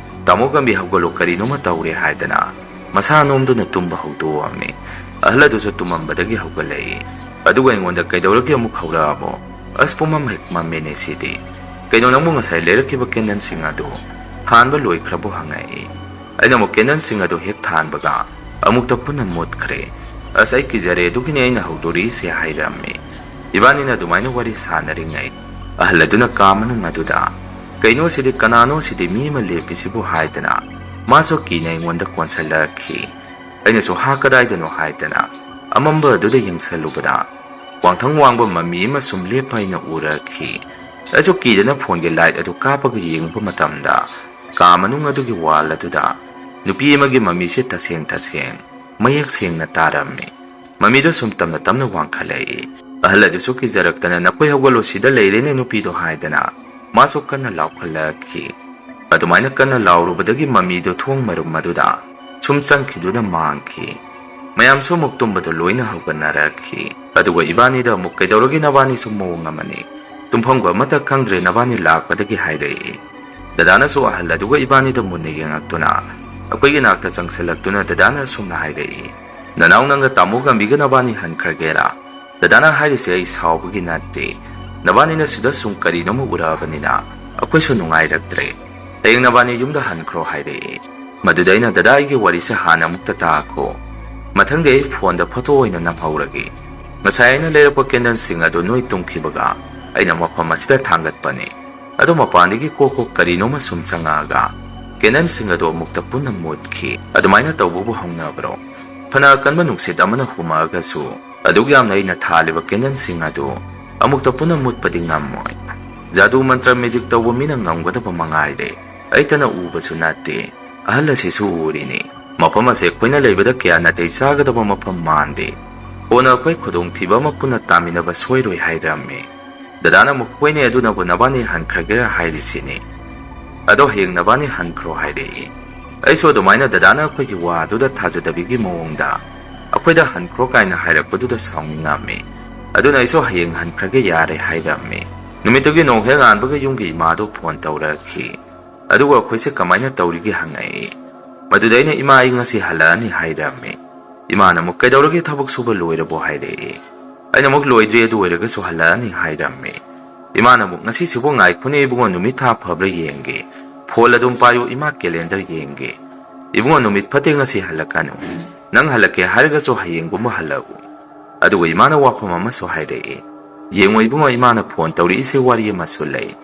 "ꯇꯥꯃꯣ ꯒꯝꯚꯤꯔ, ꯍꯧꯒꯠꯂꯣ, ꯀꯔꯤꯅꯣꯃ ꯇꯧꯔꯦ" ꯍꯥꯏꯗꯅ ꯃꯁꯥ ꯅꯣꯝꯗꯨꯅ ꯇꯨꯝꯕ ꯍꯧꯗꯣꯛꯑꯝꯃꯤ꯫ ꯑꯍꯜ ꯑꯗꯨꯁꯨ ꯇꯨꯝꯃꯝꯕꯗꯒꯤ ꯍꯧꯒꯠꯂꯛꯏ꯫ ꯑꯗꯨꯒ ꯑꯩꯉꯣꯟꯗ "ꯀꯩꯗꯧꯔꯒꯦ, ꯑꯃꯨꯛ ꯍꯧꯔꯛꯑꯕꯣ?" "ꯑꯁ, ꯄꯨꯝꯃꯝ ꯍꯦꯛ ꯃꯝꯃꯦꯅꯦ ꯁꯤꯗꯤ꯫ ꯀꯩꯅꯣ, ꯅꯪꯕꯨ ꯉꯁꯥꯏ ꯂꯩꯔꯛꯈꯤꯕ candleꯁꯤꯡ ꯑꯗꯨ ꯊꯥꯟꯕ ꯂꯣꯏꯈ꯭ꯔꯕꯣ?" ꯍꯪꯉꯛꯏ꯫ ꯑꯩꯅ ꯑꯃꯨꯛ candleꯁꯤꯡ ꯑꯗꯨ ꯍꯦꯛ ꯊꯥꯟꯕꯒ ꯑꯃꯨꯛꯇ ꯄꯨꯟꯅ ꯃꯨꯠꯈ꯭ꯔꯦ꯫ "ꯑꯁ, ꯑꯩ ꯀꯤꯖꯔꯦ, ꯑꯗꯨꯒꯤꯅꯦ ꯑꯩꯅ ꯍꯧꯗꯣꯔꯛꯏꯁꯦ" ꯍꯥꯏꯔꯝꯃꯤ꯫ ꯏꯕꯥꯅꯤꯅ ꯑꯗꯨꯃꯥꯏꯅ ꯋꯥꯔꯤ ꯁꯥꯟꯅꯔꯤꯉꯩ ꯑꯍꯜ ꯑꯗꯨꯅ ꯀꯥ ꯃꯅꯨꯡ ꯑꯗꯨꯗ "ꯀꯩꯅꯣ ꯁꯤꯗꯤ, ꯀꯅꯥꯅꯣ ꯁꯤꯗꯤ, ꯃꯤ ꯑꯃ ꯂꯦꯞꯄꯤꯁꯤꯕꯨ" ꯍꯥꯏꯗꯅ ꯃꯥꯁꯨ ꯀꯤꯅ ꯑꯩꯉꯣꯟꯗ ꯀꯣꯟꯁꯤꯜꯂꯛꯈꯤ꯫ ꯑꯩꯅꯁꯨ "ꯍꯥ, ꯀꯗꯥꯏꯗꯅꯣ?" ꯍꯥꯏꯗꯅ ꯑꯃꯝꯕ ꯑꯗꯨꯗ ꯌꯦꯡꯁꯜꯂꯨꯕꯗ ꯋꯥꯡꯊꯪ ꯋꯥꯡꯕ ꯃꯃꯤ ꯑꯃ ꯁꯨꯝ ꯂꯦꯞꯄ ꯑꯩꯅ ꯎꯔꯛꯈꯤ꯫ ꯑꯩꯁꯨ ꯀꯤꯗꯅ phoneꯒꯤ light ꯑꯗꯨ ꯀꯥꯞꯄꯒ ꯌꯦꯡꯕ ꯃꯇꯝꯗ ꯀꯥ ꯃꯅꯨꯡ ꯑꯗꯨꯒꯤ wall ꯑꯗꯨꯗ ꯅꯨꯄꯤ ꯑꯃꯒꯤ ꯃꯃꯤꯁꯦ ꯇꯁꯦꯡ ꯇꯁꯦꯡ ꯃꯌꯦꯛ ꯁꯦꯡꯅ ꯇꯥꯔꯝꯃꯤ꯫ ꯃꯃꯤꯗꯨ ꯁꯨꯝ ꯇꯞꯅ ꯇꯞꯅ ꯋꯥꯡꯈꯠꯂꯛꯏ꯫ ꯑꯍꯜ ꯑꯗꯨꯁꯨ ꯀꯤꯖꯔꯛꯇꯅ "ꯅꯈꯣꯏ ꯍꯧꯒꯠꯂꯣ, ꯁꯤꯗ ꯂꯩꯔꯦꯅꯦ ꯅꯨꯄꯤꯗꯣ" ꯍꯥꯏꯗꯅ ꯃꯥꯁꯨ ꯀꯟꯅ ꯂꯥꯎꯈꯠꯂꯛꯈꯤ꯫ ꯑꯗꯨꯃꯥꯏꯅ ꯀꯟꯅ ꯂꯥꯎꯔꯨꯕꯗꯒꯤ ꯃꯃꯤꯗꯨ ꯊꯣꯡ ꯃꯔꯨꯝ ꯑꯗꯨꯗ ꯁꯨꯝ ꯆꯪꯈꯤꯗꯨꯅ ꯃꯥꯡꯈꯤ꯫ ꯃꯌꯥꯝꯁꯨ ꯑꯃꯨꯛ ꯇꯨꯝꯕꯗꯨ ꯂꯣꯏꯅ ꯍꯧꯒꯠꯅꯔꯛꯈꯤ꯫ ꯑꯗꯨꯒ ꯏꯕꯥꯅꯤꯗ ꯑꯃꯨꯛ "ꯀꯩꯗꯧꯔꯒꯦ ꯅꯕꯥꯅꯤꯁꯨ?" ꯃꯑꯣꯡ ꯑꯃꯅꯤ꯫ "ꯇꯨꯝꯐꯝꯒ ꯑꯃꯠꯇ ꯈꯪꯗ꯭ꯔꯦ ꯅꯕꯥꯅꯤ ꯂꯥꯛꯄꯗꯒꯤ" ꯍꯥꯏꯔꯛꯏ꯫ ꯗꯗꯥꯅꯁꯨ ꯑꯍꯜ ꯑꯗꯨꯒ ꯏꯕꯥꯅꯤꯗ ꯃꯨꯟꯅ ꯌꯦꯡꯉꯛꯇꯨꯅ ꯑꯩꯈꯣꯏꯒꯤ ꯅꯥꯛꯇ ꯆꯪꯁꯤꯜꯂꯛꯇꯨꯅ ꯗꯗꯥꯅ ꯑꯁꯨꯝꯅ ꯍꯥꯏꯔꯛꯏ, "ꯅꯅꯥꯎ ꯅꯪꯒ ꯇꯥꯃꯣ ꯒꯝꯚꯤꯔꯒ ꯅꯕꯥꯅꯤ ꯍꯟꯈ꯭ꯔꯒꯦꯔꯥ?" ꯗꯗꯥꯅ ꯍꯥꯏꯔꯤꯁꯦ ꯑꯩ ꯁꯥꯎꯕꯒꯤ ꯅꯠꯇꯦ꯫ "ꯅꯕꯥꯅꯤꯅ ꯁꯤꯗ ꯁꯨꯝ ꯀꯔꯤꯅꯣꯃ ꯎꯔꯛꯑꯕꯅꯤꯅ ꯑꯩꯈꯣꯏꯁꯨ ꯅꯨꯡꯉꯥꯏꯔꯛꯇ꯭ꯔꯦ꯫ ꯍꯌꯦꯡ ꯅꯕꯥꯅꯤ ꯌꯨꯝꯗ ꯍꯟꯈ꯭ꯔꯣ" ꯍꯥꯏꯔꯛꯏ꯫ ꯃꯗꯨꯗ ꯑꯩꯅ, "ꯗꯗꯥ, ꯑꯩꯒꯤ ꯋꯥꯔꯤꯁꯦ ꯍꯥꯟꯅ ꯑꯃꯨꯛꯇ ꯇꯥꯈꯣ꯫ ꯃꯊꯪꯗꯤ ꯑꯩ phoneꯗ photo ꯑꯣꯏꯅ ꯅꯝꯍꯧꯔꯒꯦ꯫ ꯉꯁꯥꯏ ꯑꯩꯅ ꯂꯩꯔꯛꯄ candleꯁꯤꯡ ꯑꯗꯨ ꯅꯣꯏ ꯇꯨꯝꯈꯤꯕꯒ ꯑꯩꯅ ꯃꯐꯝ ꯑꯁꯤꯗ ꯊꯥꯡꯒꯠꯄꯅꯤ꯫ ꯑꯗꯣ ꯃꯄꯥꯟꯗꯒꯤ ꯀꯣꯛ ꯀꯣꯛ ꯀꯔꯤꯅꯣꯃ ꯁꯨꯝ ꯆꯪꯉꯛꯑꯒ candleꯁꯤꯡ ꯑꯗꯨ ꯑꯃꯨꯛꯇ ꯄꯨꯟꯅ ꯃꯨꯠꯈꯤ꯫ ꯑꯗꯨꯃꯥꯏꯅ ꯇꯧꯕꯕꯨ ꯍꯧꯅꯕ꯭ꯔꯣ?" ꯐꯅ ꯑꯀꯟꯕ ꯅꯨꯡꯁꯤꯠ ꯑꯃꯅ ꯍꯨꯝꯃꯛꯑꯒꯁꯨ, ꯑꯗꯨꯛ ꯌꯥꯝꯅ ꯑꯩꯅ ꯊꯥꯜꯂꯤꯕ candleꯁꯤꯡ ꯑꯗꯨ ꯑꯃꯨꯛꯇ ꯄꯨꯟꯅ ꯃꯨꯠꯄꯗꯤ ꯉꯝꯃꯣꯏ꯫ ꯖꯥꯗꯨ ꯃꯟꯇ꯭ꯔ magic ꯇꯧꯕ ꯃꯤꯅ ꯉꯝꯒꯗꯕ ꯃꯉꯥꯏꯔꯦ꯫ ꯑꯩꯇꯅ ꯎꯕꯁꯨ ꯅꯠꯇꯦ, ꯑꯍꯜ ꯑꯁꯤꯁꯨ ꯎꯔꯤꯅꯤ꯫ ꯃꯐꯝ ꯑꯁꯦ ꯑꯩꯈꯣꯏꯅ ꯂꯩꯕꯗ ꯀꯌꯥ ꯅꯥꯇꯩ ꯆꯥꯒꯗꯕ ꯃꯐꯝ ꯃꯥꯟꯗꯦ꯫ ꯀꯣꯟꯅ ꯑꯩꯈꯣꯏ ꯈꯨꯗꯣꯡꯊꯤꯕ ꯑꯃ ꯄꯨꯟꯅ ꯇꯥꯃꯤꯟꯅꯕ ꯁꯣꯏꯔꯣꯏ ꯍꯥꯏꯔꯝꯃꯤ꯫ ꯗꯗꯥꯅ ꯑꯃꯨꯛ, "ꯍꯣꯏꯅꯦ, ꯑꯗꯨꯅꯕꯨ ꯅꯕꯥꯅꯤ ꯍꯟꯈ꯭ꯔꯒꯦꯔꯥ ꯍꯥꯏꯔꯤꯁꯤꯅꯤ꯫ ꯑꯗꯣ ꯍꯌꯦꯡ ꯅꯕꯥꯅꯤ ꯍꯟꯈ꯭ꯔꯣ" ꯍꯥꯏꯔꯛꯏ꯫ ꯑꯩꯁꯨ ꯑꯗꯨꯃꯥꯏꯅ ꯗꯗꯥꯅ ꯑꯩꯈꯣꯏꯒꯤ ꯋꯥꯗꯨꯗ ꯊꯥꯖꯗꯕꯤꯒꯤ ꯃꯑꯣꯡꯗ ꯑꯩꯈꯣꯏꯗ "ꯍꯟꯈ꯭ꯔꯣ" ꯀꯥꯏꯅ ꯍꯥꯏꯔꯛꯄꯗꯨꯗ ꯁꯥꯎꯅꯤꯡꯉꯝꯃꯤ꯫ ꯑꯗꯨꯅ ꯑꯩꯁꯨ "ꯍꯌꯦꯡ ꯍꯟꯈ꯭ꯔꯒꯦ ꯌꯥꯔꯦ" ꯍꯥꯏꯔꯝꯃꯤ꯫ ꯅꯨꯃꯤꯠꯇꯨꯒꯤ ꯅꯣꯡ ꯍꯦꯛ ꯉꯥꯟꯕꯒ ꯌꯨꯝꯒꯤ ꯏꯃꯥꯗꯨ phone ꯇꯧꯔꯛꯈꯤ꯫ ꯑꯗꯨꯒ ꯑꯩꯈꯣꯏꯁꯦ ꯀꯃꯥꯏꯅ ꯇꯧꯔꯤꯒꯦ ꯍꯪꯉꯛꯏ꯫ ꯃꯗꯨꯗ ꯑꯩꯅ, "ꯏꯃꯥ, ꯑꯩ ꯉꯁꯤ ꯍꯜꯂꯛꯑꯅꯤ" ꯍꯥꯏꯔꯝꯃꯤ꯫ ꯏꯃꯥꯅ ꯑꯃꯨꯛ, "ꯀꯩꯗꯧꯔꯒꯦ, ꯊꯕꯛ ꯁꯨꯕ ꯂꯣꯏꯔꯕꯣ?" ꯍꯥꯏꯔꯛꯏ꯫ ꯑꯩꯅ ꯑꯃꯨꯛ, "ꯂꯣꯏꯗ꯭ꯔꯤ, ꯑꯗꯨ ꯑꯣꯏꯔꯒꯁꯨ ꯍꯜꯂꯛꯑꯅꯤ" ꯍꯥꯏꯔꯝꯃꯤ꯫ ꯏꯃꯥꯅ ꯑꯃꯨꯛ, "ꯉꯁꯤꯁꯤꯕꯨ ꯉꯥꯏꯈꯣꯅꯦ ꯏꯕꯨꯡꯉꯣ, ꯅꯨꯃꯤꯠ ꯊꯥ ꯐꯕ꯭ꯔꯥ ꯌꯦꯡꯒꯦ꯫ Phone ꯑꯗꯨꯝ ꯄꯥꯏꯌꯨ, ꯏꯃꯥ calendar ꯌꯦꯡꯒꯦ꯫ ꯏꯕꯨꯡꯉꯣ, ꯅꯨꯃꯤꯠ ꯐꯠꯇꯦ, ꯉꯁꯤ ꯍꯜꯂꯛꯀꯅꯨ꯫ ꯅꯪ ꯍꯜꯂꯛꯀꯦ ꯍꯥꯏꯔꯒꯁꯨ ꯍꯌꯦꯡꯒꯨꯝꯕ ꯍꯜꯂꯛꯎ"꯫ ꯑꯗꯨꯒ ꯏꯃꯥꯅ ꯋꯥꯐꯝ ꯑꯃꯁꯨ ꯍꯥꯏꯔꯛꯏ꯫ "ꯌꯦꯡꯉꯣ ꯏꯕꯨꯡꯉꯣ, ꯏꯃꯥꯅ phone ꯇꯧꯔꯛꯏꯁꯦ ꯋꯥꯔꯤ ꯑꯃꯁꯨ ꯂꯩ꯫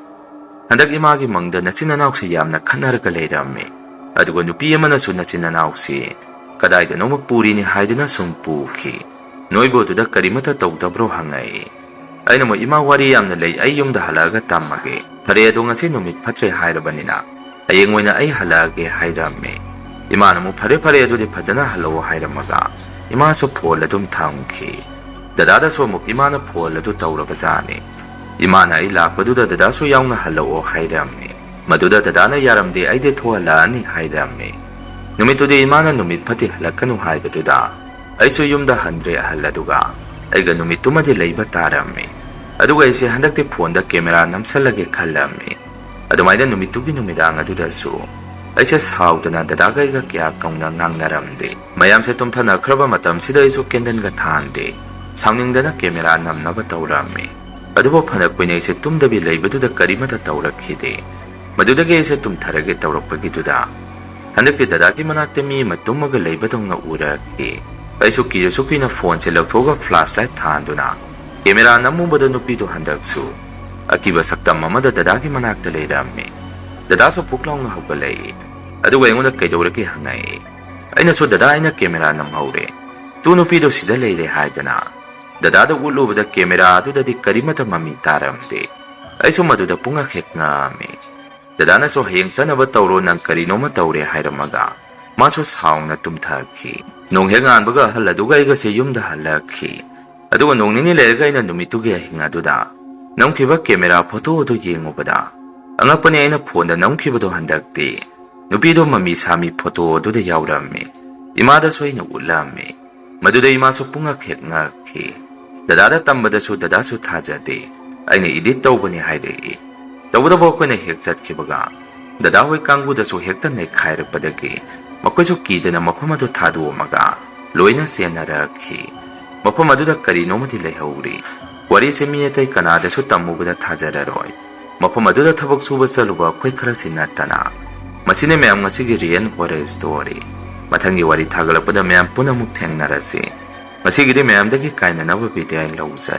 ꯍꯟꯗꯛ ꯏꯃꯥꯒꯤ ꯃꯪꯗ ꯅꯆꯤꯟ ꯅꯅꯥꯎꯁꯤ ꯌꯥꯝꯅ ꯈꯠꯅꯔꯒ ꯂꯩꯔꯝꯃꯤ꯫ ꯑꯗꯨꯒ ꯅꯨꯄꯤ ꯑꯃꯅꯁꯨ ꯅꯆꯤꯟ ꯅꯅꯥꯎꯁꯤ ꯀꯗꯥꯏꯗꯅꯣꯃ ꯄꯨꯔꯤꯅꯤ ꯍꯥꯏꯗꯨꯅ ꯁꯨꯝ ꯄꯨꯈꯤ꯫ ꯅꯣꯏꯕꯨ ꯑꯗꯨꯗ ꯀꯔꯤꯃꯠꯇ ꯇꯧꯗꯕ꯭ꯔꯣ?" ꯍꯪꯉꯛꯏ꯫ ꯑꯩꯅ ꯑꯃꯨꯛ, "ꯏꯃꯥ, ꯋꯥꯔꯤ ꯌꯥꯝꯅ ꯂꯩ, ꯑꯩ ꯌꯨꯝꯗ ꯍꯜꯂꯛꯑꯒ ꯇꯝꯃꯒꯦ꯫ ꯐꯔꯦ, ꯑꯗꯣ ꯉꯁꯤ ꯅꯨꯃꯤꯠ ꯐꯠꯇ꯭ꯔꯦ ꯍꯥꯏꯔꯕꯅꯤꯅ ꯍꯌꯦꯡ ꯑꯣꯏꯅ ꯑꯩ ꯍꯜꯂꯛꯑꯒꯦ" ꯍꯥꯏꯔꯝꯃꯤ꯫ ꯏꯃꯥꯅ ꯑꯃꯨꯛ, "ꯐꯔꯦ ꯐꯔꯦ, ꯑꯗꯨꯗꯤ ꯐꯖꯅ ꯍꯜꯂꯛꯑꯣ" ꯍꯥꯏꯔꯝꯃꯒ ꯏꯃꯥꯁꯨ phone ꯑꯗꯨꯝ ꯊꯝꯈꯤ꯫ ꯗꯗꯥꯗꯁꯨ ꯑꯃꯨꯛ ꯏꯃꯥꯅ phone ꯑꯗꯨ ꯇꯧꯔꯕꯖꯥꯠꯅꯤ꯫ ꯏꯃꯥꯅ ꯑꯩ ꯂꯥꯛꯄꯗꯨꯗ ꯗꯗꯥꯁꯨ ꯌꯥꯎꯅ ꯍꯜꯂꯛꯑꯣ ꯍꯥꯏꯔꯝꯃꯤ꯫ ꯃꯗꯨꯗ ꯗꯗꯥꯅ ꯌꯥꯔꯝꯗꯦ, "ꯑꯩꯗꯤ ꯊꯣꯛꯍꯜꯂꯛꯑꯅꯤ" ꯍꯥꯏꯔꯝꯃꯤ꯫ ꯅꯨꯃꯤꯠꯇꯨꯗꯤ ꯏꯃꯥꯅ ꯅꯨꯃꯤꯠ ꯐꯠꯇꯦ ꯍꯜꯂꯛꯀꯅꯨ ꯍꯥꯏꯕꯗꯨꯗ ꯑꯩꯁꯨ ꯌꯨꯝꯗ ꯍꯟꯗ꯭ꯔꯦ ꯑꯍꯜ ꯑꯗꯨꯒ ꯑꯩꯒ ꯅꯨꯃꯤꯠꯇꯨꯃꯗꯤ ꯂꯩꯕ ꯇꯥꯔꯝꯃꯤ꯫ ꯑꯗꯨꯒ ꯑꯩꯁꯦ ꯍꯟꯗꯛꯇꯤ phoneꯗ camera ꯅꯝꯁꯜꯂꯒꯦ ꯈꯜꯂꯝꯃꯤ꯫ ꯑꯗꯨꯃꯥꯏꯅ ꯅꯨꯃꯤꯠꯇꯨꯒꯤ ꯅꯨꯃꯤꯗꯥꯡ ꯑꯗꯨꯗꯁꯨ ꯑꯩꯁꯦ ꯁꯥꯎꯗꯅ ꯗꯗꯥꯒ ꯑꯩꯒ ꯀꯌꯥ ꯀꯧꯅ ꯉꯥꯡꯅꯔꯝꯗꯦ꯫ ꯃꯌꯥꯝꯁꯦ ꯇꯨꯝꯊꯅꯈ꯭ꯔꯕ ꯃꯇꯝꯁꯤꯗ ꯑꯩꯁꯨ candleꯒ ꯊꯥꯟꯗꯦ꯫ ꯁꯥꯎꯅꯤꯡꯗꯅ camera ꯅꯝꯅꯕ ꯇꯧꯔꯝꯃꯤ꯫ ꯑꯗꯨꯕꯨ ꯐꯅ ꯀꯨꯏꯅ ꯑꯩꯁꯦ ꯇꯨꯝꯗꯕꯤ ꯂꯩꯕꯗꯨꯗ ꯀꯔꯤꯃꯠꯇ ꯇꯧꯔꯛꯈꯤꯗꯦ꯫ ꯃꯗꯨꯗꯒꯤ ꯑꯩꯁꯦ ꯇꯨꯝꯊꯔꯒꯦ ꯇꯧꯔꯛꯄꯒꯤꯗꯨꯗ ꯍꯟꯗꯛꯇꯤ ꯗꯗꯥꯒꯤ ꯃꯅꯥꯛꯇ ꯃꯤ ꯑꯃ ꯇꯨꯝꯃꯒ ꯂꯩꯕꯗꯧꯅ ꯎꯔꯛꯈꯤ꯫ ꯑꯩꯁꯨ ꯀꯤꯔꯁꯨ ꯀꯤꯅ phoneꯁꯦ ꯂꯧꯊꯣꯛꯑꯒ flashlight ꯊꯥꯟꯗꯨꯅ camera ꯅꯝꯃꯨꯕꯗ ꯅꯨꯄꯤꯗꯨ ꯍꯟꯗꯛꯁꯨ ꯑꯀꯤꯕ ꯁꯛꯇꯝ ꯑꯃꯗ ꯗꯗꯥꯒꯤ ꯃꯅꯥꯛꯇ ꯂꯩꯔꯝꯃꯤ꯫ ꯗꯗꯥꯁꯨ ꯄꯨꯛ ꯂꯥꯎꯅ ꯍꯧꯒꯠꯂꯛꯏ꯫ ꯑꯗꯨꯒ ꯑꯩꯉꯣꯟꯗ "ꯀꯩꯗꯧꯔꯒꯦ?" ꯍꯪꯉꯛꯏ꯫ ꯑꯩꯅꯁꯨ, "ꯗꯗꯥ, ꯑꯩꯅ camera ꯅꯝꯍꯧꯔꯦ, ꯇꯨ ꯅꯨꯄꯤꯗꯣ ꯁꯤꯗ ꯂꯩꯔꯦ" ꯍꯥꯏꯗꯅ꯫ ꯗꯗꯥꯗ ꯎꯠꯂꯨꯕꯗ camera ꯑꯗꯨꯗꯗꯤ ꯀꯔꯤꯃꯠꯇ ꯃꯃꯤ ꯇꯥꯔꯝꯗꯦ꯫ ꯑꯩꯁꯨ ꯃꯗꯨꯗ ꯄꯨꯡꯉꯛ ꯍꯦꯛ ꯉꯛꯑꯝꯃꯤ꯫ ꯗꯗꯥꯅꯁꯨ, "ꯍꯌꯦꯡ ꯆꯠꯅꯕ ꯇꯧꯔꯣ, ꯅꯪ ꯀꯔꯤꯅꯣꯃ ꯇꯧꯔꯦ" ꯍꯥꯏꯔꯝꯃꯒ ꯃꯥꯁꯨ ꯁꯥꯎꯅ ꯇꯨꯝꯊꯈꯤ꯫ ꯅꯣꯡ ꯍꯦꯛ ꯉꯥꯟꯕꯒ ꯑꯍꯜ ꯑꯗꯨꯒ ꯑꯩꯒꯁꯦ ꯌꯨꯝꯗ ꯍꯜꯂꯛꯈꯤ꯫ ꯑꯗꯨꯒ ꯅꯣꯡ ꯅꯤꯅꯤ ꯂꯩꯔꯒ ꯑꯩꯅ ꯅꯨꯃꯤꯠꯇꯨꯒꯤ ꯑꯍꯤꯡ ꯑꯗꯨꯗ ꯅꯝꯈꯤꯕ camera photo ꯑꯗꯨ ꯌꯦꯡꯉꯨꯕꯗ, ꯑꯉꯛꯄꯅꯤ, ꯑꯩꯅ phoneꯗ ꯅꯝꯈꯤꯕꯗꯣ ꯍꯟꯗꯛꯇꯤ ꯅꯨꯄꯤꯗꯣ ꯃꯃꯤ ꯁꯥꯃꯤ photo ꯑꯗꯨꯗ ꯌꯥꯎꯔꯝꯃꯤ꯫ ꯏꯃꯥꯗꯁꯨ ꯑꯩꯅ ꯎꯠꯂꯝꯃꯤ꯫ ꯃꯗꯨꯗ ꯏꯃꯥꯁꯨ ꯄꯨꯡꯉꯛ ꯍꯦꯛ ꯉꯛꯈꯤ꯫ ꯗꯗꯥꯗ ꯇꯝꯕꯗꯁꯨ ꯗꯗꯥꯁꯨ ꯊꯥꯖꯗꯦ꯫ ꯑꯩꯅ edit ꯇꯧꯕꯅꯤ ꯍꯥꯏꯔꯛꯏ꯫ ꯇꯧꯕꯇꯕꯨ ꯑꯩꯈꯣꯏꯅ ꯍꯦꯛ ꯆꯠꯈꯤꯕꯒ ꯗꯗꯥ ꯍꯣꯏ ꯀꯥꯡꯕꯨꯗꯁꯨ ꯍꯦꯛꯇ ꯅꯩꯈꯥꯏꯔꯛꯄꯗꯒꯤ ꯃꯈꯣꯏꯁꯨ ꯀꯤꯗꯅ ꯃꯐꯝ ꯑꯗꯨ ꯊꯥꯗꯣꯛꯑꯝꯃꯒ ꯂꯣꯏꯅ ꯆꯦꯟꯅꯔꯛꯈꯤ꯫ ꯃꯐꯝ ꯑꯗꯨꯗ ꯀꯔꯤꯅꯣꯃꯗꯤ ꯂꯩꯍꯧꯔꯤ꯫ ꯋꯥꯔꯤꯁꯦ ꯃꯤ ꯑꯇꯩ ꯀꯅꯥꯗꯁꯨ ꯇꯝꯃꯨꯕꯗ ꯊꯥꯖꯔꯔꯣꯏ꯫ ꯃꯐꯝ ꯑꯗꯨꯗ ꯊꯕꯛ ꯁꯨꯕ ꯆꯠꯂꯨꯕ ꯑꯩꯈꯣꯏ ꯈꯔꯁꯤ ꯅꯠꯇꯅ꯫ ꯃꯁꯤꯅꯤ ꯃꯌꯥꯝ ꯉꯁꯤꯒꯤ real horror story꯫ ꯃꯊꯪꯒꯤ ꯋꯥꯔꯤ ꯊꯥꯒꯠꯂꯛꯄꯗ ꯃꯌꯥꯝ ꯄꯨꯟꯅ ꯑꯃꯨꯛ ꯊꯦꯡꯅꯔꯁꯤ꯫ ꯉꯁꯤꯒꯤꯗꯤ ꯃꯌꯥꯝꯗꯒꯤ ꯀꯥꯏꯅꯅꯕ ꯕꯤꯗꯥꯏ ꯂꯧꯖꯔꯦ꯫